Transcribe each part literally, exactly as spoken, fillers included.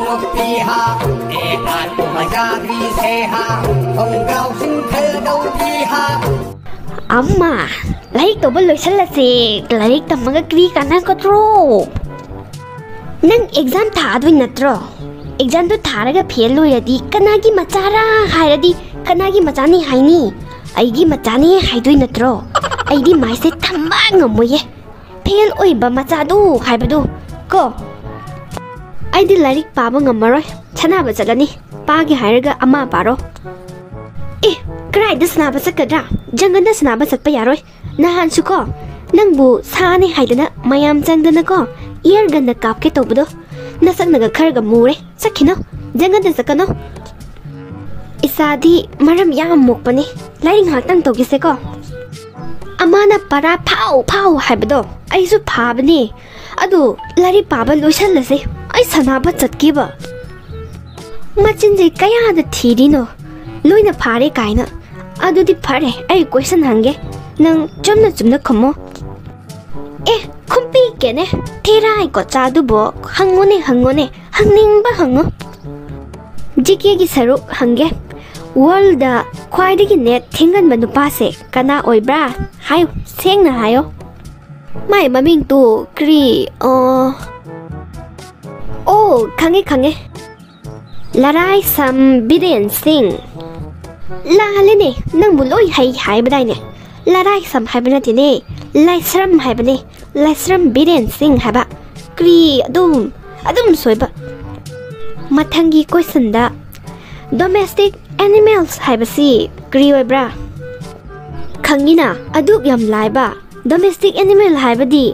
ꯅꯨꯄꯤ ꯍꯥ, A R ꯄꯨ ꯃꯆꯥ ꯕꯤ ꯁꯦ ꯍꯥ, ꯈꯣꯡꯒ꯭ꯔꯥꯎꯁꯤꯡ ꯈꯜꯗꯧꯕꯤ ꯍꯥ꯫ ꯑꯃ, ꯂꯥꯏꯔꯤꯛ ꯇꯧꯕ ꯂꯣꯏꯁꯜꯂꯁꯦ, ꯂꯥꯏꯔꯤꯛ ꯇꯝꯃꯒ ꯀꯔꯤ ꯀꯥꯟꯅꯒꯗ꯭ꯔꯣ? ꯅꯪ ꯑꯦꯛꯖꯥꯝ ꯊꯥꯗꯣꯏ ꯅꯠꯇ꯭ꯔꯣ? ꯑꯦꯛꯖꯥꯝꯗꯣ ꯊꯥꯔꯒ ꯐꯦꯜ ꯑꯣꯏꯔꯗꯤ ꯀꯅꯥꯒꯤ ꯃꯆꯥꯔꯥ ꯍꯥꯏꯔꯗꯤ, ꯀꯅꯥꯒꯤ ꯃꯆꯥꯅꯤ ꯍꯥꯏꯅꯤ? ꯑꯩꯒꯤ ꯃꯆꯥꯅꯤ ꯍꯥꯏꯗꯣꯏ ꯅꯠꯇ꯭ꯔꯣ? ꯑꯩꯗꯤ ꯃꯥꯏꯁꯦ ꯊꯝꯕ ꯉꯝꯃꯣꯏꯌꯦ꯫ ꯐꯦꯜ ꯑꯣꯏꯕ ꯃꯆꯥꯗꯨ ꯍꯥꯏꯕꯗꯨ ꯀꯣ꯫ ꯑꯩꯗꯤ ꯂꯥꯏꯔꯤꯛ ꯄꯥꯕ ꯉꯝꯃꯔꯣꯏ, ꯁꯥꯟꯅꯕ ꯆꯠꯂꯅꯤ꯫ ꯄꯥꯒꯦ ꯍꯥꯏꯔꯒ ꯑꯃ ꯄꯥꯔꯣ꯫ ꯑꯦ, ꯀꯗꯥꯏꯗ ꯁꯥꯟꯅꯕ ꯆꯠꯀꯗ꯭ꯔꯥ? ꯖꯪꯒꯜꯗ ꯁꯥꯟꯅꯕ ꯆꯠꯄ ꯌꯥꯔꯣꯏ꯫ ꯅꯍꯥꯟꯁꯨ ꯀꯣ, ꯅꯪꯕꯨ ꯁꯥꯅꯤ ꯍꯥꯏꯗꯅ ꯃꯌꯥꯝ ꯆꯪꯗꯅ ꯀꯣ, ꯏꯌꯔ ꯒꯟꯅ ꯀꯥꯞꯀꯦ ꯇꯧꯕꯗꯣ, ꯅꯁꯛꯅꯒ ꯈꯔꯒ ꯃꯨꯔꯦ꯫ ꯆꯠꯈꯤꯅꯣ, ꯖꯪꯒꯜꯗ ꯆꯠꯀꯅꯣ꯫ ꯏꯆꯥꯗꯤ ꯃꯔꯝ ꯌꯥꯝ ꯃꯣꯛꯄꯅꯤ꯫ ꯂꯥꯏꯔꯤꯛ ꯉꯥꯏꯍꯥꯛꯇꯪ ꯇꯧꯈꯤꯁꯦꯀꯣ꯫ ꯑꯃꯅ ꯄꯔꯥ ꯐꯥꯎ ꯐꯥꯎ ꯍꯥꯏꯕꯗꯣ ꯑꯩꯁꯨ ꯐꯥꯕꯅꯦ꯫ ꯑꯗꯨ ꯂꯥꯏꯔꯤꯛ ꯄꯥꯕ ꯂꯣꯏꯁꯜꯂꯁꯦ꯫ ꯑꯩ ꯁꯥꯟꯅꯕ ꯆꯠꯀꯦꯕ꯫ ꯃꯆꯤꯟꯁꯦ ꯀꯌꯥꯗ ꯊꯤꯔꯤꯅꯣ? ꯂꯣꯏꯅ ꯐꯥꯔꯦ ꯀꯥꯏꯅ꯫ ꯑꯗꯨꯗꯤ ꯐꯔꯦ, ꯑꯩ ꯀꯣꯏꯁꯟ ꯍꯪꯒꯦ꯫ ꯅꯪ ꯆꯨꯝꯅ ꯆꯨꯝꯅ ꯈꯨꯝꯃꯣ꯫ ꯑꯦ, ꯈꯨꯝꯄꯤꯒꯦꯅꯦ꯫ ꯊꯦꯔꯥꯏ ꯀꯣꯆꯥꯗꯨꯕꯣ, ꯍꯪꯉꯨꯅꯦ, ꯍꯪꯉꯨꯅꯦ꯫ ꯍꯪꯅꯤꯡꯕ ꯍꯪꯉꯨ꯫ ꯖꯤ ꯀꯦꯒꯤ ꯁꯔꯨꯛ ꯍꯪꯒꯦ꯫ ꯋꯥꯔꯜꯗ ꯈ꯭ꯋꯥꯏꯗꯒꯤ ꯅꯦꯠ ꯊꯤꯡꯒꯟꯕ ꯅꯨꯄꯥꯁꯦ ꯀꯅꯥ ꯑꯣꯏꯕ꯭ꯔꯥ? ꯍꯥꯏꯌꯨ, ꯁꯦꯡꯅ ꯍꯥꯏꯌꯣ꯫ ꯃꯥꯏ ꯃꯃꯤꯡꯗꯨ ꯀ꯭ꯔꯤ, ꯑ, ꯑꯣ, ꯈꯪꯉꯦ, ꯈꯪꯉꯦ꯫ ꯂꯔꯥꯏꯁꯝ ꯕꯤꯔꯦꯟ ꯁꯤꯡ꯫ ꯂꯥꯜꯂꯦꯅꯦ, ꯅꯪꯕꯨ ꯂꯣꯏ ꯍꯩ ꯍꯥꯏꯕꯗꯥꯏꯅꯦ? ꯂꯔꯥꯏꯁꯝ ꯍꯥꯏꯕ ꯅꯠꯇꯦꯅꯦ, ꯂꯥꯏꯁ꯭ꯔꯝ ꯍꯥꯏꯕꯅꯦ꯫ ꯂꯥꯏꯁ꯭ꯔꯝ ꯕꯤꯔꯦꯟ ꯁꯤꯡ ꯍꯥꯏꯕ꯫ ꯀ꯭ꯔꯤ ꯑꯗꯨꯝ, ꯑꯗꯨꯝ ꯁꯣꯏꯕ꯫ ꯃꯊꯪꯒꯤ ꯀꯣꯏꯁꯟꯗ, ꯗꯣꯃꯦꯁꯇꯤꯛ ꯑꯦꯅꯤꯃꯦꯜꯁ ꯍꯥꯏꯕꯁꯤ ꯀ꯭ꯔꯤ ꯑꯣꯏꯕ꯭ꯔꯥ? ꯈꯪꯉꯤꯅ, ꯑꯗꯨꯛ ꯌꯥꯝ ꯂꯥꯏꯕ꯫ ꯗꯣꯃꯦꯁꯇꯤꯛ ꯑꯦꯅꯤꯃꯦꯜ ꯍꯥꯏꯕꯗꯤ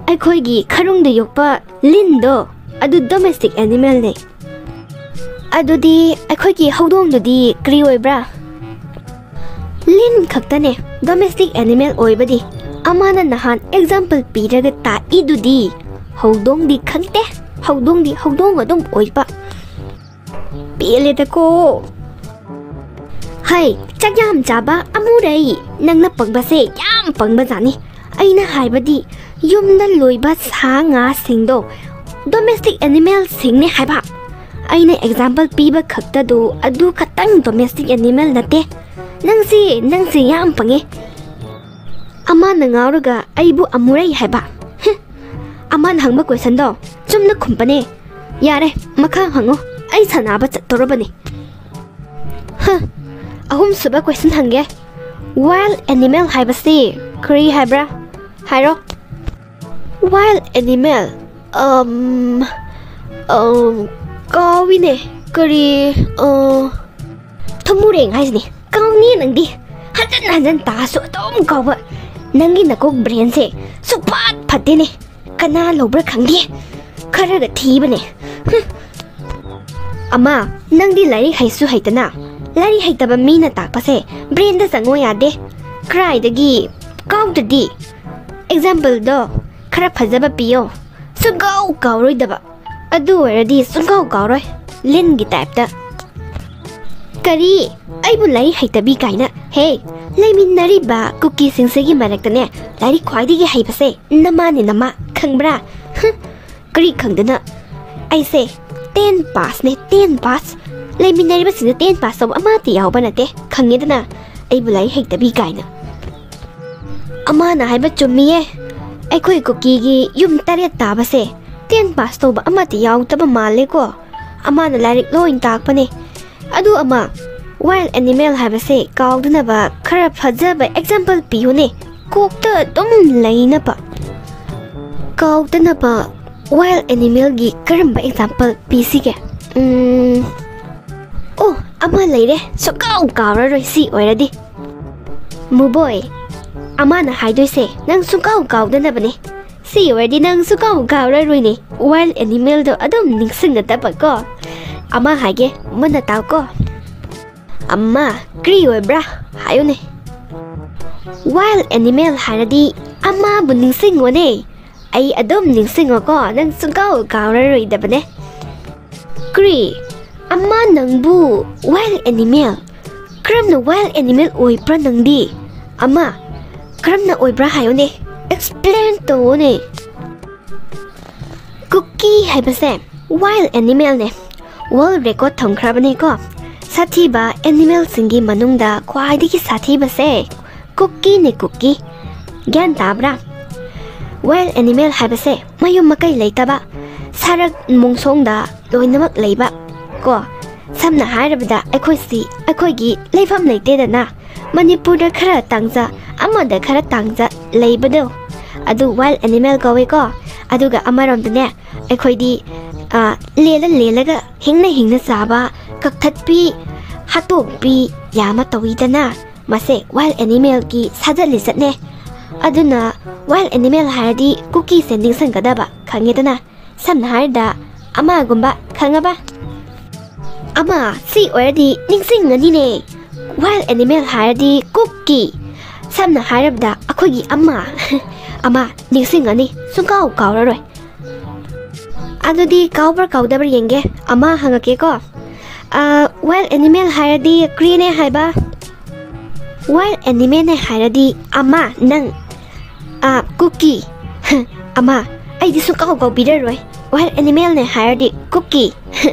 ꯑꯩꯈꯣꯏꯒꯤ ꯈꯔꯨꯡꯗ ꯌꯣꯛꯄ ꯂꯤꯟꯗꯣ, ꯑꯗꯨ ꯗꯣꯃꯦꯁꯇꯤꯛ ꯑꯦꯅꯤꯃꯦꯜꯅꯦ꯫ ꯑꯗꯨꯗꯤ ꯑꯩꯈꯣꯏꯒꯤ ꯍꯧꯗꯣꯡꯗꯨꯗꯤ ꯀꯔꯤ ꯑꯣꯏꯕ꯭ꯔꯥ? ꯂꯤꯟ ꯈꯛꯇꯅꯦ ꯗꯣꯃꯦꯁꯇꯤꯛ ꯑꯦꯅꯤꯃꯦꯜ ꯑꯣꯏꯕꯗꯤ꯫ ꯑꯃꯅ ꯅꯍꯥꯟ ꯑꯦꯛꯖꯥꯝꯄꯜ ꯄꯤꯔꯒ ꯇꯥꯛꯏꯗꯨꯗꯤ꯫ ꯍꯧꯗꯣꯡꯗꯤ ꯈꯪꯗꯦ, ꯍꯧꯗꯣꯡꯗꯤ ꯍꯧꯗꯣꯡ ꯑꯗꯨꯝ ꯑꯣꯏꯕ꯫ ꯄꯦꯜꯂꯦꯗꯀꯣ꯫ ꯍꯩ, ꯆꯥꯛ ꯌꯥꯝ ꯆꯥꯕ ꯑꯃꯨꯔꯩ, ꯅꯪꯅ ꯄꯪꯕꯁꯦ ꯌꯥꯝ ꯄꯪꯕꯖꯥꯠꯅꯤ꯫ ꯑꯩꯅ ꯍꯥꯏꯕꯗꯤ ꯌꯨꯝꯗ ꯂꯣꯏꯕ ꯁꯥ ꯉꯥꯁꯤꯡꯗꯣ ꯗꯣꯃꯦꯁꯇꯤꯛ ꯑꯦꯅꯤꯃꯦꯜꯁꯤꯡꯅꯦ ꯍꯥꯏꯕ꯫ ꯑꯩꯅ ꯑꯦꯛꯖꯥꯝꯄꯜ ꯄꯤꯕ ꯈꯛꯇꯗꯨ ꯑꯗꯨ ꯈꯛꯇꯪ ꯗꯣꯃꯦꯁꯇꯤꯛ ꯑꯦꯅꯤꯃꯦꯜ ꯅꯠꯇꯦ꯫ ꯅꯪꯁꯤ, ꯅꯪꯁꯤ ꯌꯥꯝ ꯄꯪꯉꯦ꯫ ꯑꯃꯅ ꯉꯥꯎꯔꯒ ꯑꯩꯕꯨ ꯑꯃꯨꯔꯩ ꯍꯥꯏꯕ꯫ ꯍꯨꯝ, ꯑꯃꯅ ꯍꯪꯕ ꯀꯣꯏꯁꯟꯗꯣ ꯆꯨꯝꯅ ꯈꯨꯝꯕꯅꯦ꯫ ꯌꯥꯔꯦ, ꯃꯈꯥ ꯍꯪꯉꯣ, ꯑꯩ ꯁꯥꯟꯅꯕ ꯆꯠꯇꯧꯔꯕꯅꯤ꯫ ꯍ, ꯑꯍꯨꯝꯁꯨꯕ ꯀꯣꯏꯁꯟ ꯍꯪꯒꯦ꯫ ꯋꯥꯏꯜ ꯑꯦꯅꯤꯃꯦꯜ ꯍꯥꯏꯕꯁꯤ ꯀꯔꯤ ꯍꯥꯏꯕ꯭ꯔꯥ? ꯍꯥꯏꯔꯣ꯫ Wild animal? ꯑꯝ, ꯑꯝ, ꯀꯥꯎꯏꯅꯦ꯫ ꯀꯔꯤ, ꯑ, ꯊꯨꯝꯃꯨꯔꯦꯡ ꯍꯥꯏꯁꯤꯅꯦ꯫ ꯀꯥꯎꯅꯤ ꯅꯪꯗꯤ꯫ ꯍꯟꯖꯟ ꯍꯟꯖꯟ ꯇꯥꯁꯨ ꯑꯗꯨꯝ ꯀꯥꯎꯕ꯫ ꯅꯪꯒꯤ ꯅꯀꯣꯛ ꯕ꯭ꯔꯦꯟꯁꯦ ꯁꯨꯛꯐꯠ ꯐꯠꯇꯦꯅꯦ꯫ ꯀꯅꯥ ꯂꯧꯕ꯭ꯔꯥ ꯈꯪꯗꯦ꯫ ꯈꯔꯒ ꯊꯤꯕꯅꯦ꯫ ꯍꯨꯝ꯫ ꯑꯃ, ꯅꯪꯗꯤ ꯂꯥꯏꯔꯤꯛ ꯍꯩꯁꯨ ꯍꯩꯇꯅ, ꯂꯥꯏꯔꯤꯛ ꯍꯩꯇꯕ ꯃꯤꯅ ꯇꯥꯛꯄꯁꯦ ꯕ꯭ꯔꯦꯟꯗ ꯆꯪꯉꯣ ꯌꯥꯗꯦ꯫ ꯀꯔꯥꯏꯗꯒꯤ ꯀꯥꯎꯗ꯭ꯔꯗꯤ? ꯑꯦꯛꯖꯥꯝꯄꯜꯗꯣ ꯈꯔ ꯐꯖꯕ ꯄꯤꯌꯣ꯫ ꯁꯨꯡꯀꯥꯎ ꯀꯥꯎꯔꯣꯏꯗꯕ꯫ ꯑꯗꯨ ꯑꯣꯏꯔꯗꯤ ꯁꯨꯡꯀꯥꯎ ꯀꯥꯎꯔꯣꯏ꯫ ꯂꯤꯟꯒꯤ ꯇꯥꯏꯞꯇ꯫ ꯀꯔꯤ? ꯑꯩꯕꯨ ꯂꯥꯏꯔꯤꯛ ꯍꯩꯇꯕꯤ ꯀꯥꯏꯅ? ꯍꯦ, ꯂꯩꯃꯤꯟꯅꯔꯤꯕ ꯀꯨꯀꯤꯁꯤꯡꯁꯤꯒꯤ ꯃꯔꯛꯇꯅꯦ ꯂꯥꯏꯔꯤꯛ ꯈ꯭ꯋꯥꯏꯗꯒꯤ ꯍꯩꯕꯁꯦ ꯅꯃꯥꯅꯦ, ꯅꯃꯥ꯫ ꯈꯪꯕ꯭ꯔꯥ? ꯍꯨꯝ, ꯀꯔꯤ ꯈꯪꯗꯅ? ꯑꯩꯁꯦ ꯇꯦꯟ ꯄꯥꯁꯅꯦ, ꯇꯦꯟ ꯄꯥꯁ꯫ ꯂꯩꯃꯤꯟꯅꯔꯤꯕꯁꯤꯡꯗ ꯇꯦꯟ ꯄꯥꯁ ꯇꯧꯕ ꯑꯃꯠꯇ ꯌꯥꯎꯕ ꯅꯠꯇꯦ, ꯈꯪꯉꯦꯗꯅ? ꯑꯩꯕꯨ ꯂꯥꯏꯔꯤꯛ ꯍꯩꯇꯕꯤ ꯀꯥꯏꯅ꯫ ꯑꯃꯅ ꯍꯥꯏꯕ ꯆꯨꯝꯃꯤꯌꯦ꯫ ꯑꯩꯈꯣꯏ ꯀꯨꯀꯤꯒꯤ ꯌꯨꯝ ꯇꯔꯦꯠ ꯇꯥꯕꯁꯦ ꯇꯦꯟ ꯄꯥꯁ ꯇꯧꯕ ꯑꯃꯠꯇ ꯌꯥꯎꯗꯕ ꯃꯥꯜꯂꯦꯀꯣ꯫ ꯑꯃꯅ ꯂꯥꯏꯔꯤꯛ ꯂꯣꯏ ꯇꯥꯛꯄꯅꯦ꯫ ꯑꯗꯨ ꯑꯃ, ꯋꯥꯏꯜ ꯑꯦꯅꯤꯃꯦꯜ ꯍꯥꯏꯕꯁꯦ ꯀꯥꯎꯗꯅꯕ ꯈꯔ ꯐꯖꯕ ꯑꯦꯛꯖꯥꯝꯄꯜ ꯄꯤꯌꯨꯅꯦ꯫ ꯀꯣꯛꯇ ꯑꯗꯨꯝ ꯂꯩꯅꯕ꯫ ꯀꯥꯎꯗꯅꯕ ꯋꯥꯏꯜ ꯑꯦꯅꯤꯃꯦꯜꯒꯤ ꯀꯔꯝꯕ ꯑꯦꯛꯖꯥꯝꯄꯜ ꯄꯤꯁꯤꯒꯦ? ꯎꯝ, ꯑꯣ, ꯑꯃ ꯂꯩꯔꯦ, ꯁꯨꯛꯀꯥꯎ ꯀꯥꯎꯔꯔꯣꯏ ꯁꯤ ꯑꯣꯏꯔꯗꯤ꯫ ꯃꯨꯕꯣꯏ, ꯑꯃꯅ ꯍꯥꯏꯗꯣꯏꯁꯦ ꯅꯪ ꯁꯨꯡꯀꯥꯎ ꯀꯥꯎꯗꯅꯕꯅꯦ꯫ ꯁꯤ ꯑꯣꯏꯔꯗꯤ ꯅꯪ ꯁꯨꯡꯀꯥꯎ ꯀꯥꯎꯔꯔꯣꯏꯅꯦ꯫ ꯋꯥꯏꯜ ꯑꯦꯅꯤꯃꯦꯜꯗꯣ ꯑꯗꯨꯝ ꯅꯤꯡꯁꯤꯡꯒꯗꯕꯀꯣ꯫ ꯑꯃ ꯍꯥꯏꯒꯦ, ꯃꯨꯟꯅ ꯇꯥꯎꯀꯣ꯫ ꯑꯃ, ꯀꯔꯤ ꯑꯣꯏꯕ꯭ꯔꯥ? ꯍꯥꯏꯌꯨꯅꯦ꯫ ꯋꯥꯏꯜ ꯑꯦꯅꯤꯃꯦꯜ ꯍꯥꯏꯔꯗꯤ ꯑꯃꯕꯨ ꯅꯤꯡꯁꯤꯡꯉꯣꯅꯦ꯫ ꯑꯩ ꯑꯗꯨꯝ ꯅꯤꯡꯁꯤꯡꯉꯣꯀꯣ, ꯅꯪ ꯁꯨꯡꯀꯥꯎ ꯀꯥꯎꯔꯔꯣꯏꯗꯕꯅꯦ꯫ ꯀ꯭ꯔꯤ, ꯑꯃ ꯅꯪꯕꯨ ꯋꯥꯏꯜ ꯑꯦꯅꯤꯃꯦꯜ? ꯀꯔꯝꯅ ꯋꯥꯏꯜ ꯑꯦꯅꯤꯃꯦꯜ ꯑꯣꯏꯕ꯭ꯔꯥ ꯅꯪꯗꯤ? ꯑꯃ, ꯀꯔꯝꯅ ꯑꯣꯏꯕ꯭ꯔꯥ ꯍꯥꯏꯌꯨꯅꯦ, ꯑꯦꯛꯁꯄ꯭ꯂꯦꯟ ꯇꯧꯑꯣꯅꯦ꯫ ꯀꯨꯀꯤ ꯍꯥꯏꯕꯁꯦ ꯋꯥꯏꯜ ꯑꯦꯅꯤꯃꯦꯜꯅꯦ꯫ World record ꯊꯝꯈ꯭ꯔꯕꯅꯦꯀꯣ꯫ ꯁꯥꯊꯤꯕ animalꯁꯤꯡꯒꯤ ꯃꯅꯨꯡꯗ ꯈ꯭ꯋꯥꯏꯗꯒꯤ ꯁꯥꯊꯤꯕꯁꯦ ꯀꯨꯀꯤꯅꯦ, ꯀꯨꯀꯤ꯫ ꯒ꯭ꯌꯥꯟ ꯇꯥꯕ꯭ꯔꯥ? Wild animal ꯍꯥꯏꯕꯁꯦ ꯃꯌꯨꯝ ꯃꯀꯩ ꯂꯩꯇꯕ, ꯁꯔꯛ ꯃꯣꯡꯁꯣꯡꯗ ꯂꯣꯏꯅꯃꯛ ꯂꯩꯕ ꯀꯣ꯫ ꯁꯝꯅ ꯍꯥꯏꯔꯕꯗ ꯑꯩꯈꯣꯏꯁꯤ, ꯑꯩꯈꯣꯏꯒꯤ ꯂꯩꯐꯝ ꯂꯩꯇꯦꯗꯅ꯫ ꯃꯅꯤꯄꯨꯔꯗ ꯈꯔ ꯇꯥꯡꯖ, ꯑꯃꯗ ꯈꯔ ꯇꯥꯡꯖ ꯂꯩꯕꯗꯣ, ꯑꯗꯨ wild animal ꯀꯧꯋꯦꯀꯣ꯫ ꯑꯗꯨꯒ ꯑꯃꯔꯣꯝꯗꯅꯦ, ꯑꯩꯈꯣꯏꯗꯤ, ꯑ, ꯂꯦꯜꯂ ꯂꯦꯜꯂꯒ ꯍꯤꯡꯅ ꯍꯤꯡꯅ ꯆꯥꯕ ꯀꯛꯊꯠꯄꯤ, ꯍꯥꯠꯇꯣꯛꯄꯤ ꯌꯥꯝꯅ ꯇꯧꯋꯤꯗꯅ꯫ ꯃꯁꯦ wild animalꯒꯤ ꯁꯥꯖꯠ ꯂꯤꯆꯠꯅꯦ꯫ ꯑꯗꯨꯅ wild animal ꯍꯥꯏꯔꯗꯤ ꯀꯨꯀꯤꯁꯦ ꯅꯤꯡꯁꯤꯡꯒꯗꯕ, ꯈꯪꯉꯦꯗꯅ꯫ ꯁꯝꯅ ꯍꯥꯏꯔꯕꯗ ꯑꯃꯥꯒꯨꯝꯕ, ꯈꯪꯉꯕ? ꯑꯃꯥ, ꯁꯤ ꯑꯣꯏꯔꯗꯤ ꯅꯤꯡꯁꯤꯡꯉꯅꯤꯅꯦ꯫ Wild animal ꯍꯥꯏꯔꯗꯤ ꯀꯨꯀꯤ꯫ ꯁꯝꯅ ꯍꯥꯏꯔꯕꯗ ꯑꯩꯈꯣꯏꯒꯤ ꯑꯃꯥ, ꯑꯃꯥ ꯅꯤꯡꯁꯤꯡꯉꯅꯤ, ꯁꯨꯡꯀꯥꯎ ꯀꯥꯎꯔꯔꯣꯏ꯫ ꯑꯗꯨꯗꯤ ꯀꯥꯎꯕ꯭ꯔꯥ ꯀꯥꯎꯗꯕ꯭ꯔꯥ ꯌꯦꯡꯒꯦ꯫ ꯑꯃꯥ ꯍꯪꯉꯛꯀꯦꯀꯣ꯫ ꯑ, wild animal ꯍꯥꯏꯔꯗꯤ ꯀ꯭ꯔꯤꯅꯦ ꯍꯥꯏꯕ? Wild animalꯅꯦ ꯍꯥꯏꯔꯗꯤ ꯑꯃꯥ, ꯅꯪ꯫ ꯑ, ꯀꯨꯀꯤ꯫ ꯑꯃꯥ, ꯑꯩꯗꯤ ꯁꯨꯡꯀꯥꯎ ꯀꯥꯎꯕꯤꯔꯔꯣꯏ꯫ Wild animalꯅꯦ ꯍꯥꯏꯔꯗꯤ ꯀꯨꯀꯤ꯫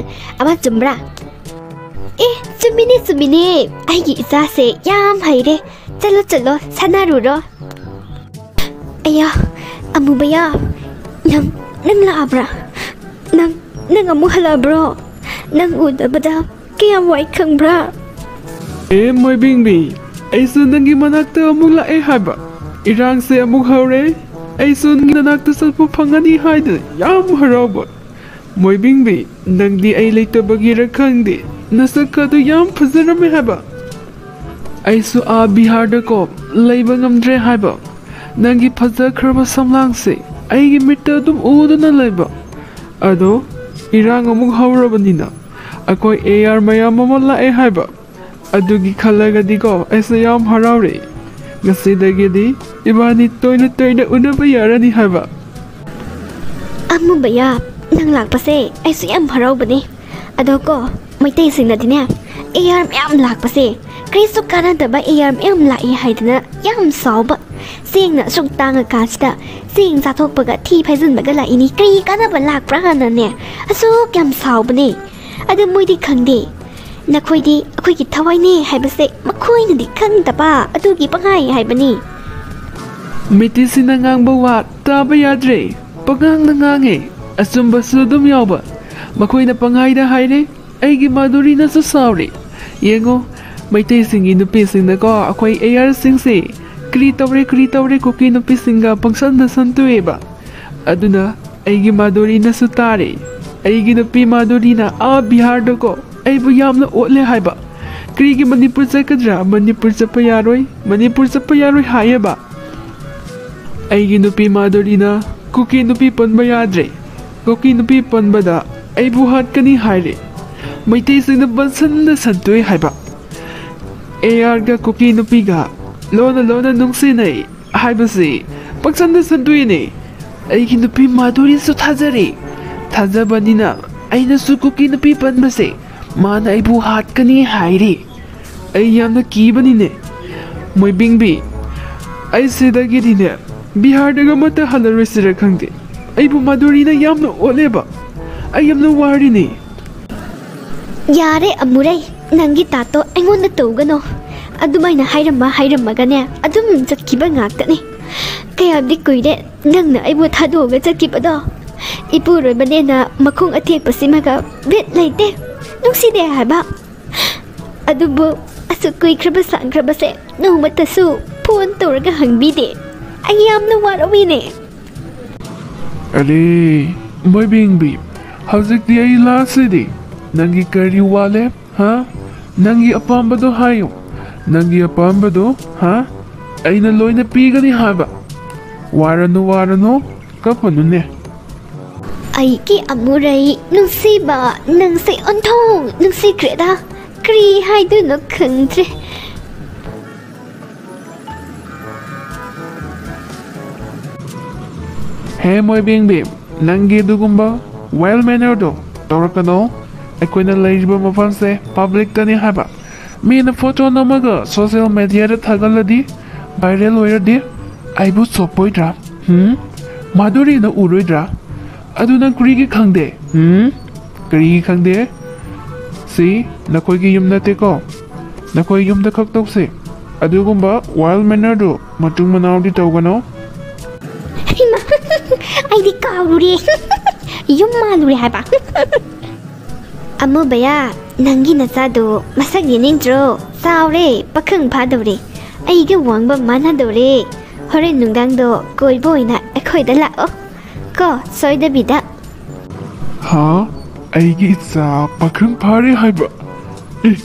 ꯑꯃꯥ, ꯆꯨꯝꯕ꯭ꯔꯥ? ꯑꯦ, ꯆꯨꯝꯃꯤꯅꯦ, ꯆꯨꯝꯃꯤꯅꯦ꯫ ꯑꯩꯒꯤ ꯏꯆꯥꯁꯦ ꯌꯥꯝ ꯍꯩꯔꯦ꯫ ꯆꯠꯂꯣ, ꯆꯠꯂꯣ, ꯁꯥꯟꯅꯔꯨꯔꯣ꯫ ꯑꯌꯥ, ꯑꯃꯨꯕꯌꯥ, ꯅꯪ, ꯅꯪ ꯂꯥꯛꯑꯕ꯭ꯔꯥ? ꯅꯪ, ꯅꯪ ꯑꯃꯨꯛ ꯍꯜꯂꯛꯑꯕ꯭ꯔꯣ? ꯅꯪ ꯎꯗꯕꯗ ꯀꯌꯥꯝ ꯋꯥꯏ ꯈꯪꯕ꯭ꯔꯥ? ꯑꯦ ꯃꯣꯏꯕꯤꯡꯕꯤ, ꯑꯩꯁꯨ ꯅꯪꯒꯤ ꯃꯅꯥꯛꯇ ꯑꯃꯨꯛ ꯂꯥꯛꯑꯦ ꯍꯥꯏꯕ꯫ ꯏꯔꯥꯡꯁꯦ ꯑꯃꯨꯛ ꯍꯧꯔꯦ꯫ ꯑꯩꯁꯨ ꯅꯪꯒꯤ ꯅꯅꯥꯛꯇ ꯆꯠꯄ ꯐꯪꯒꯅꯤ ꯍꯥꯏꯗꯅ ꯌꯥꯝ ꯍꯔꯥꯎꯕ꯫ ꯃꯣꯏꯕꯤꯡꯕꯤ, ꯅꯪꯗꯤ ꯑꯩ ꯂꯩꯇꯕꯒꯤꯔ ꯈꯪꯗꯦ, ꯅꯁꯛ ꯑꯗꯨ ꯌꯥꯝ ꯐꯖꯔꯝꯃꯦ ꯍꯥꯏꯕ꯫ ꯑꯩꯁꯨ ꯑꯥ ꯕꯤꯍꯥꯔꯗꯀꯣ ꯂꯩꯕ ꯉꯝꯗ꯭ꯔꯦ ꯍꯥꯏꯕ꯫ ꯅꯪꯒꯤ ꯐꯖꯈ꯭ꯔꯕ ꯁꯝꯂꯥꯡꯁꯦ ꯑꯩꯒꯤ ꯃꯤꯠꯇ ꯑꯗꯨꯝ ꯎꯗꯨꯅ ꯂꯩꯕ꯫ ꯑꯗꯣ ꯏꯔꯥꯡ ꯑꯃꯨꯛ ꯍꯧꯔꯕꯅꯤꯅ ꯑꯩꯈꯣꯏ ꯑꯦ ꯑꯥꯔ ꯃꯌꯥꯝ ꯑꯃ ꯂꯥꯛꯑꯦ ꯍꯥꯏꯕ꯫ ꯑꯗꯨꯒꯤ ꯈꯜꯂꯒꯗꯤꯀꯣ ꯑꯩꯁꯨ ꯌꯥꯝ ꯍꯔꯥꯎꯔꯦ꯫ ꯉꯁꯤꯗꯒꯤꯗꯤ ꯏꯕꯥꯅꯤ ꯇꯣꯏꯅ ꯇꯣꯏꯅ ꯎꯅꯕ ꯌꯥꯔꯅꯤ ꯍꯥꯏꯕ꯫ ꯑꯃꯨꯕꯌꯥ, ꯅꯪ ꯂꯥꯛꯄꯁꯦ ꯑꯩꯁꯨ ꯌꯥꯝ ꯍꯔꯥꯎꯕꯅꯦ꯫ ꯑꯗꯣ ꯀꯣ, ꯃꯩꯇꯩꯁꯤꯡꯅꯗꯤꯅꯦ, ꯑꯦ ꯑꯥꯔ ꯃꯌꯥꯝ ꯂꯥꯛꯄꯁꯦ, ꯀꯔꯤꯁꯨ ꯀꯥꯟꯅꯗꯕ ꯑꯦ ꯑꯥꯔ ꯃꯌꯥꯝ ꯂꯥꯛꯏ ꯍꯥꯏꯗꯅ ꯌꯥꯝ ꯁꯥꯎꯕ꯫ ꯆꯦꯡꯅ ꯑꯁꯨꯛ ꯇꯥꯡꯉꯀꯥꯟꯁꯤꯗ ꯆꯦꯡ ꯆꯥꯊꯣꯛꯄꯒ ꯊꯤ ꯐꯥꯏꯖꯤꯟꯕꯒ ꯂꯥꯛꯏꯅꯤ, ꯀꯔꯤ ꯀꯥꯟꯅꯕ ꯂꯥꯛꯄ꯭ꯔꯥꯅꯅꯦ ꯑꯁꯨꯛ ꯌꯥꯝ ꯁꯥꯎꯕꯅꯦ꯫ ꯑꯗꯨ ꯃꯣꯏꯗꯤ ꯈꯪꯗꯦ꯫ ꯅꯈꯣꯏꯗꯤ ꯑꯩꯈꯣꯏꯒꯤ ꯊꯋꯥꯏꯅꯦ ꯍꯥꯏꯕꯁꯦ ꯃꯈꯣꯏꯅꯗꯤ ꯈꯪꯗꯕ, ꯑꯗꯨꯒꯤ ꯄꯪꯍꯥꯏ ꯍꯥꯏꯕꯅꯤ꯫ ꯃꯤꯇꯤꯁꯤꯡꯅ ꯉꯥꯡꯕ ꯋꯥ ꯇꯥꯕ ꯌꯥꯗ꯭ꯔꯦ꯫ ꯄꯉꯥꯡꯗ ꯉꯥꯡꯉꯦ꯫ ꯑꯆꯨꯝꯕꯁꯨ ꯑꯗꯨꯝ ꯌꯥꯎꯕ꯫ ꯃꯈꯣꯏꯅ ꯄꯪꯍꯥꯏꯗ ꯍꯥꯏꯔꯦ꯫ ꯑꯩꯒꯤ ꯃꯥꯗꯨꯔꯤꯅꯁꯨ ꯁꯥꯎꯔꯦ꯫ ꯌꯦꯡꯉꯣ, ꯃꯩꯇꯩꯁꯤꯡꯒꯤ ꯅꯨꯄꯤꯁꯤꯡꯅꯀꯣ, ꯑꯩꯈꯣꯏ ꯑꯦꯌꯥꯔꯁꯤꯡꯁꯦ ꯀꯔꯤ ꯇꯧꯔꯦ, ꯀꯔꯤ ꯇꯧꯔꯦ, ꯀꯨꯀꯤ ꯅꯨꯄꯤꯁꯤꯡꯒ ꯄꯪꯁꯟꯗ ꯁꯟꯇꯣꯛꯑꯦꯕ꯫ ꯑꯗꯨꯅ ꯑꯩꯒꯤ ꯃꯥꯗꯨꯔꯤꯅꯁꯨ ꯇꯥꯔꯦ꯫ ꯑꯩꯒꯤ ꯅꯨꯄꯤ ꯃꯥꯗꯨꯔꯤꯅ ꯑꯥ ꯕꯤꯍꯥꯔꯗꯀꯣ ꯑꯩꯕꯨ ꯌꯥꯝꯅ ꯑꯣꯠꯂꯦ ꯍꯥꯏꯕ꯫ ꯀꯔꯤꯒꯤ ꯃꯅꯤꯄꯨꯔ ꯆꯠꯀꯗ꯭ꯔꯥ? ꯃꯅꯤꯄꯨꯔ ꯆꯠꯄ ꯌꯥꯔꯣꯏ, ꯃꯅꯤꯄꯨꯔ ꯆꯠꯄ ꯌꯥꯔꯣꯏ ꯍꯥꯏꯌꯦꯕ꯫ ꯑꯩꯒꯤ ꯅꯨꯄꯤ ꯃꯥꯗꯨꯔꯤꯅ ꯀꯨꯀꯤ ꯅꯨꯄꯤ ꯄꯟꯕ ꯌꯥꯗ꯭ꯔꯦ, ꯀꯨꯀꯤ ꯅꯨꯄꯤ ꯄꯟꯕꯗ ꯑꯩꯕꯨ ꯍꯥꯠꯀꯅꯤ ꯍꯥꯏꯔꯦ꯫ ꯃꯩꯇꯩꯁꯤꯡꯅ ꯄꯪꯁꯟꯗ ꯁꯟꯇꯣꯛꯑꯦ ꯍꯥꯏꯕ꯫ ꯑꯦ ꯑꯥꯔꯒ ꯀꯨꯀꯤ ꯅꯨꯄꯤꯒ ꯂꯣꯟꯅ ꯂꯣꯟꯅ ꯅꯨꯡꯁꯤꯅꯩ ꯍꯥꯏꯕꯁꯤ ꯄꯪꯁꯟꯗ ꯁꯟꯗꯣꯛꯏꯅꯦ꯫ ꯑꯩꯒꯤ ꯅꯨꯄꯤ ꯃꯥꯗꯨꯔꯤꯁꯨ ꯊꯥꯖꯔꯦ꯫ ꯊꯥꯖꯕꯅꯤꯅ ꯑꯩꯅꯁꯨ ꯀꯨꯀꯤ ꯅꯨꯄꯤ ꯄꯟꯕꯁꯦ ꯃꯥꯅ ꯑꯩꯕꯨ ꯍꯥꯠꯀꯅꯤ ꯍꯥꯏꯔꯦ꯫ ꯑꯩ ꯌꯥꯝꯅ ꯀꯤꯕꯅꯤꯅꯦ꯫ ꯃꯣꯏꯕꯤꯡꯕꯤ, ꯑꯩ ꯁꯤꯗꯒꯤꯗꯤꯅꯦ ꯕꯤꯍꯥꯔꯗꯒ ꯑꯃꯠꯇ ꯍꯜꯂꯔꯣꯏꯁꯤꯔ ꯈꯪꯗꯦ꯫ ꯑꯩꯕꯨ ꯃꯥꯗꯨꯔꯤꯅ ꯌꯥꯝꯅ ꯑꯣꯠꯂꯦꯕ꯫ ꯑꯩ ꯌꯥꯝꯅ ꯋꯥꯔꯤꯅꯦ꯫ ꯌꯥꯔꯦ ꯑꯃꯨꯔꯩ, ꯅꯪꯒꯤ ꯇꯥꯠꯇꯣ ꯑꯩꯉꯣꯟꯗ ꯇꯧꯒꯅꯣ꯫ ꯑꯗꯨꯃꯥꯏꯅ ꯍꯥꯏꯔꯝꯃ ꯍꯥꯏꯔꯝꯃꯒꯅꯦ ꯑꯗꯨꯝ ꯆꯠꯈꯤꯕ ꯉꯥꯛꯇꯅꯤ꯫ ꯀꯌꯥꯝꯗꯤ ꯀꯨꯏꯔꯦ ꯅꯪꯅ ꯑꯩꯕꯨ ꯊꯥꯗꯣꯛꯑꯒ ꯆꯠꯈꯤꯕꯗꯣ꯫ ꯏꯄꯨꯔꯣꯏꯕꯅꯦꯅ ꯃꯈꯣꯡ ꯑꯊꯦꯛꯄꯁꯤꯃꯒ ꯕꯤꯠ ꯂꯩꯇꯦ꯫ ꯅꯨꯡꯁꯤꯗꯦ ꯍꯥꯏꯕ꯫ ꯑꯗꯨꯕꯨ ꯑꯁꯨꯛ ꯀꯨꯏꯈ꯭ꯔꯕ ꯁꯥꯡꯈ꯭ꯔꯕꯁꯦ ꯅꯣꯡꯃꯇꯁꯨ ꯐꯣꯟ ꯇꯧꯔꯒ ꯍꯪꯕꯤꯗꯦ꯫ ꯑꯩ ꯌꯥꯝꯅ ꯋꯥꯔꯧꯏꯅꯦ꯫ ꯑꯔꯦ, ꯃꯣꯏꯕꯤꯡꯕꯤ, ꯍꯧꯖꯤꯛꯇꯤ ꯑꯩ ꯂꯥꯁꯤꯗꯤ꯫ ꯅꯪꯒꯤ ꯀꯔꯤ ꯋꯥꯠꯂꯦ? ꯍꯥ? ꯅꯪꯒꯤ ꯑꯄꯥꯝꯕꯗꯣ ꯍꯥꯏꯌꯨ꯫ ꯅꯪꯒꯤ ꯑꯄꯥꯝꯕꯗꯣ, ꯍꯥ? ꯑꯩꯅ ꯂꯣꯏꯅ ꯄꯤꯒꯅꯤ ꯍꯥꯏꯕ꯫ ꯋꯥꯔꯅꯨ, ꯋꯥꯔꯅꯨ, ꯀꯞꯄꯅꯨꯅꯦ꯫ ꯑꯩꯒꯤ ꯑꯃꯨꯔꯩ ꯅꯨꯡꯁꯤꯕ, ꯅꯪꯁꯦ ꯑꯣꯟꯊꯣꯛ ꯅꯨꯡꯁꯤꯈ꯭ꯔꯦꯗ꯫ ꯀꯔꯤ ꯍꯥꯏꯗꯣꯏꯅꯣ ꯈꯪꯗ꯭ꯔꯦ꯫ ꯍꯦ ꯃꯣꯏꯕꯤꯡꯕꯤ, ꯅꯪꯒꯤ ꯑꯗꯨꯒꯨꯝꯕ ꯋꯦꯜ ꯃꯦꯅꯔꯗꯣ ꯇꯧꯔꯛꯀꯅꯣ꯫ ꯑꯩꯈꯣꯏꯅ ꯂꯩꯔꯤꯕ ꯃꯐꯝꯁꯦ ꯄꯕ꯭ꯂꯤꯛꯇꯅꯤ ꯍꯥꯏꯕ꯫ ꯃꯤꯅ ꯐꯣꯇꯣ ꯅꯝꯃꯒ ꯁꯣꯁꯤꯌꯦꯜ ꯃꯦꯗꯤꯌꯥꯗ ꯊꯥꯒꯠꯂꯗꯤ, ꯚꯥꯏꯔꯦꯜ ꯑꯣꯏꯔꯗꯤ, ꯑꯩꯕꯨ ꯆꯣꯞꯄꯣꯏꯗ꯭ꯔꯥ? ꯍꯨꯝ? ꯃꯥꯗꯨꯔꯤꯅ ꯎꯔꯣꯏꯗ꯭ꯔꯥ? ꯑꯗꯨ ꯅꯪ ꯀꯔꯤꯒꯤ ꯈꯪꯗꯦ? ꯍꯨꯝ? ꯀꯔꯤꯒꯤ ꯈꯪꯗꯦ? ꯁꯤ ꯅꯈꯣꯏꯒꯤ ꯌꯨꯝ ꯅꯠꯇꯦꯀꯣ꯫ ꯅꯈꯣꯏ ꯌꯨꯝꯗ ꯈꯛ ꯇꯧꯁꯦ꯫ ꯑꯗꯨꯒꯨꯝꯕ wild mannerꯗꯨ ꯃꯇꯨꯡ ꯃꯅꯥꯎꯗꯤ ꯇꯧꯒꯅꯣ꯫ ꯍꯩꯃꯥ, ꯑꯩꯗꯤ ꯀꯥꯎꯔꯨꯔꯦ꯫ ꯌꯨꯝ ꯃꯥꯜꯂꯨꯔꯦ ꯍꯥꯏꯕ꯫ ꯑꯃꯨꯕꯌꯥ, ꯅꯪꯒꯤ ꯅꯆꯥꯗꯣ ꯃꯁꯛ ꯌꯦꯡꯅꯤꯡꯗ꯭ꯔꯣ? ꯆꯥꯎꯔꯦ, ꯄꯥꯈꯪ ꯐꯥꯗꯧꯔꯦ꯫ ꯑꯩꯒ ꯋꯥꯡꯕ ꯃꯥꯟꯅꯗꯧꯔꯦ꯫ ꯍꯣꯔꯦꯟ ꯅꯨꯡꯗꯥꯡꯗꯣ ꯀꯣꯏꯕ ꯑꯣꯏꯅ ꯑꯩꯈꯣꯏꯗ ꯂꯥꯛꯑꯣ ꯀꯣ, ꯁꯣꯏꯗꯕꯤꯗ꯫ ꯍꯥ? ꯑꯩꯒꯤ ꯏꯆꯥ ꯄꯥꯈꯪ ꯐꯥꯔꯦ ꯍꯥꯏꯕ? ꯑꯦ,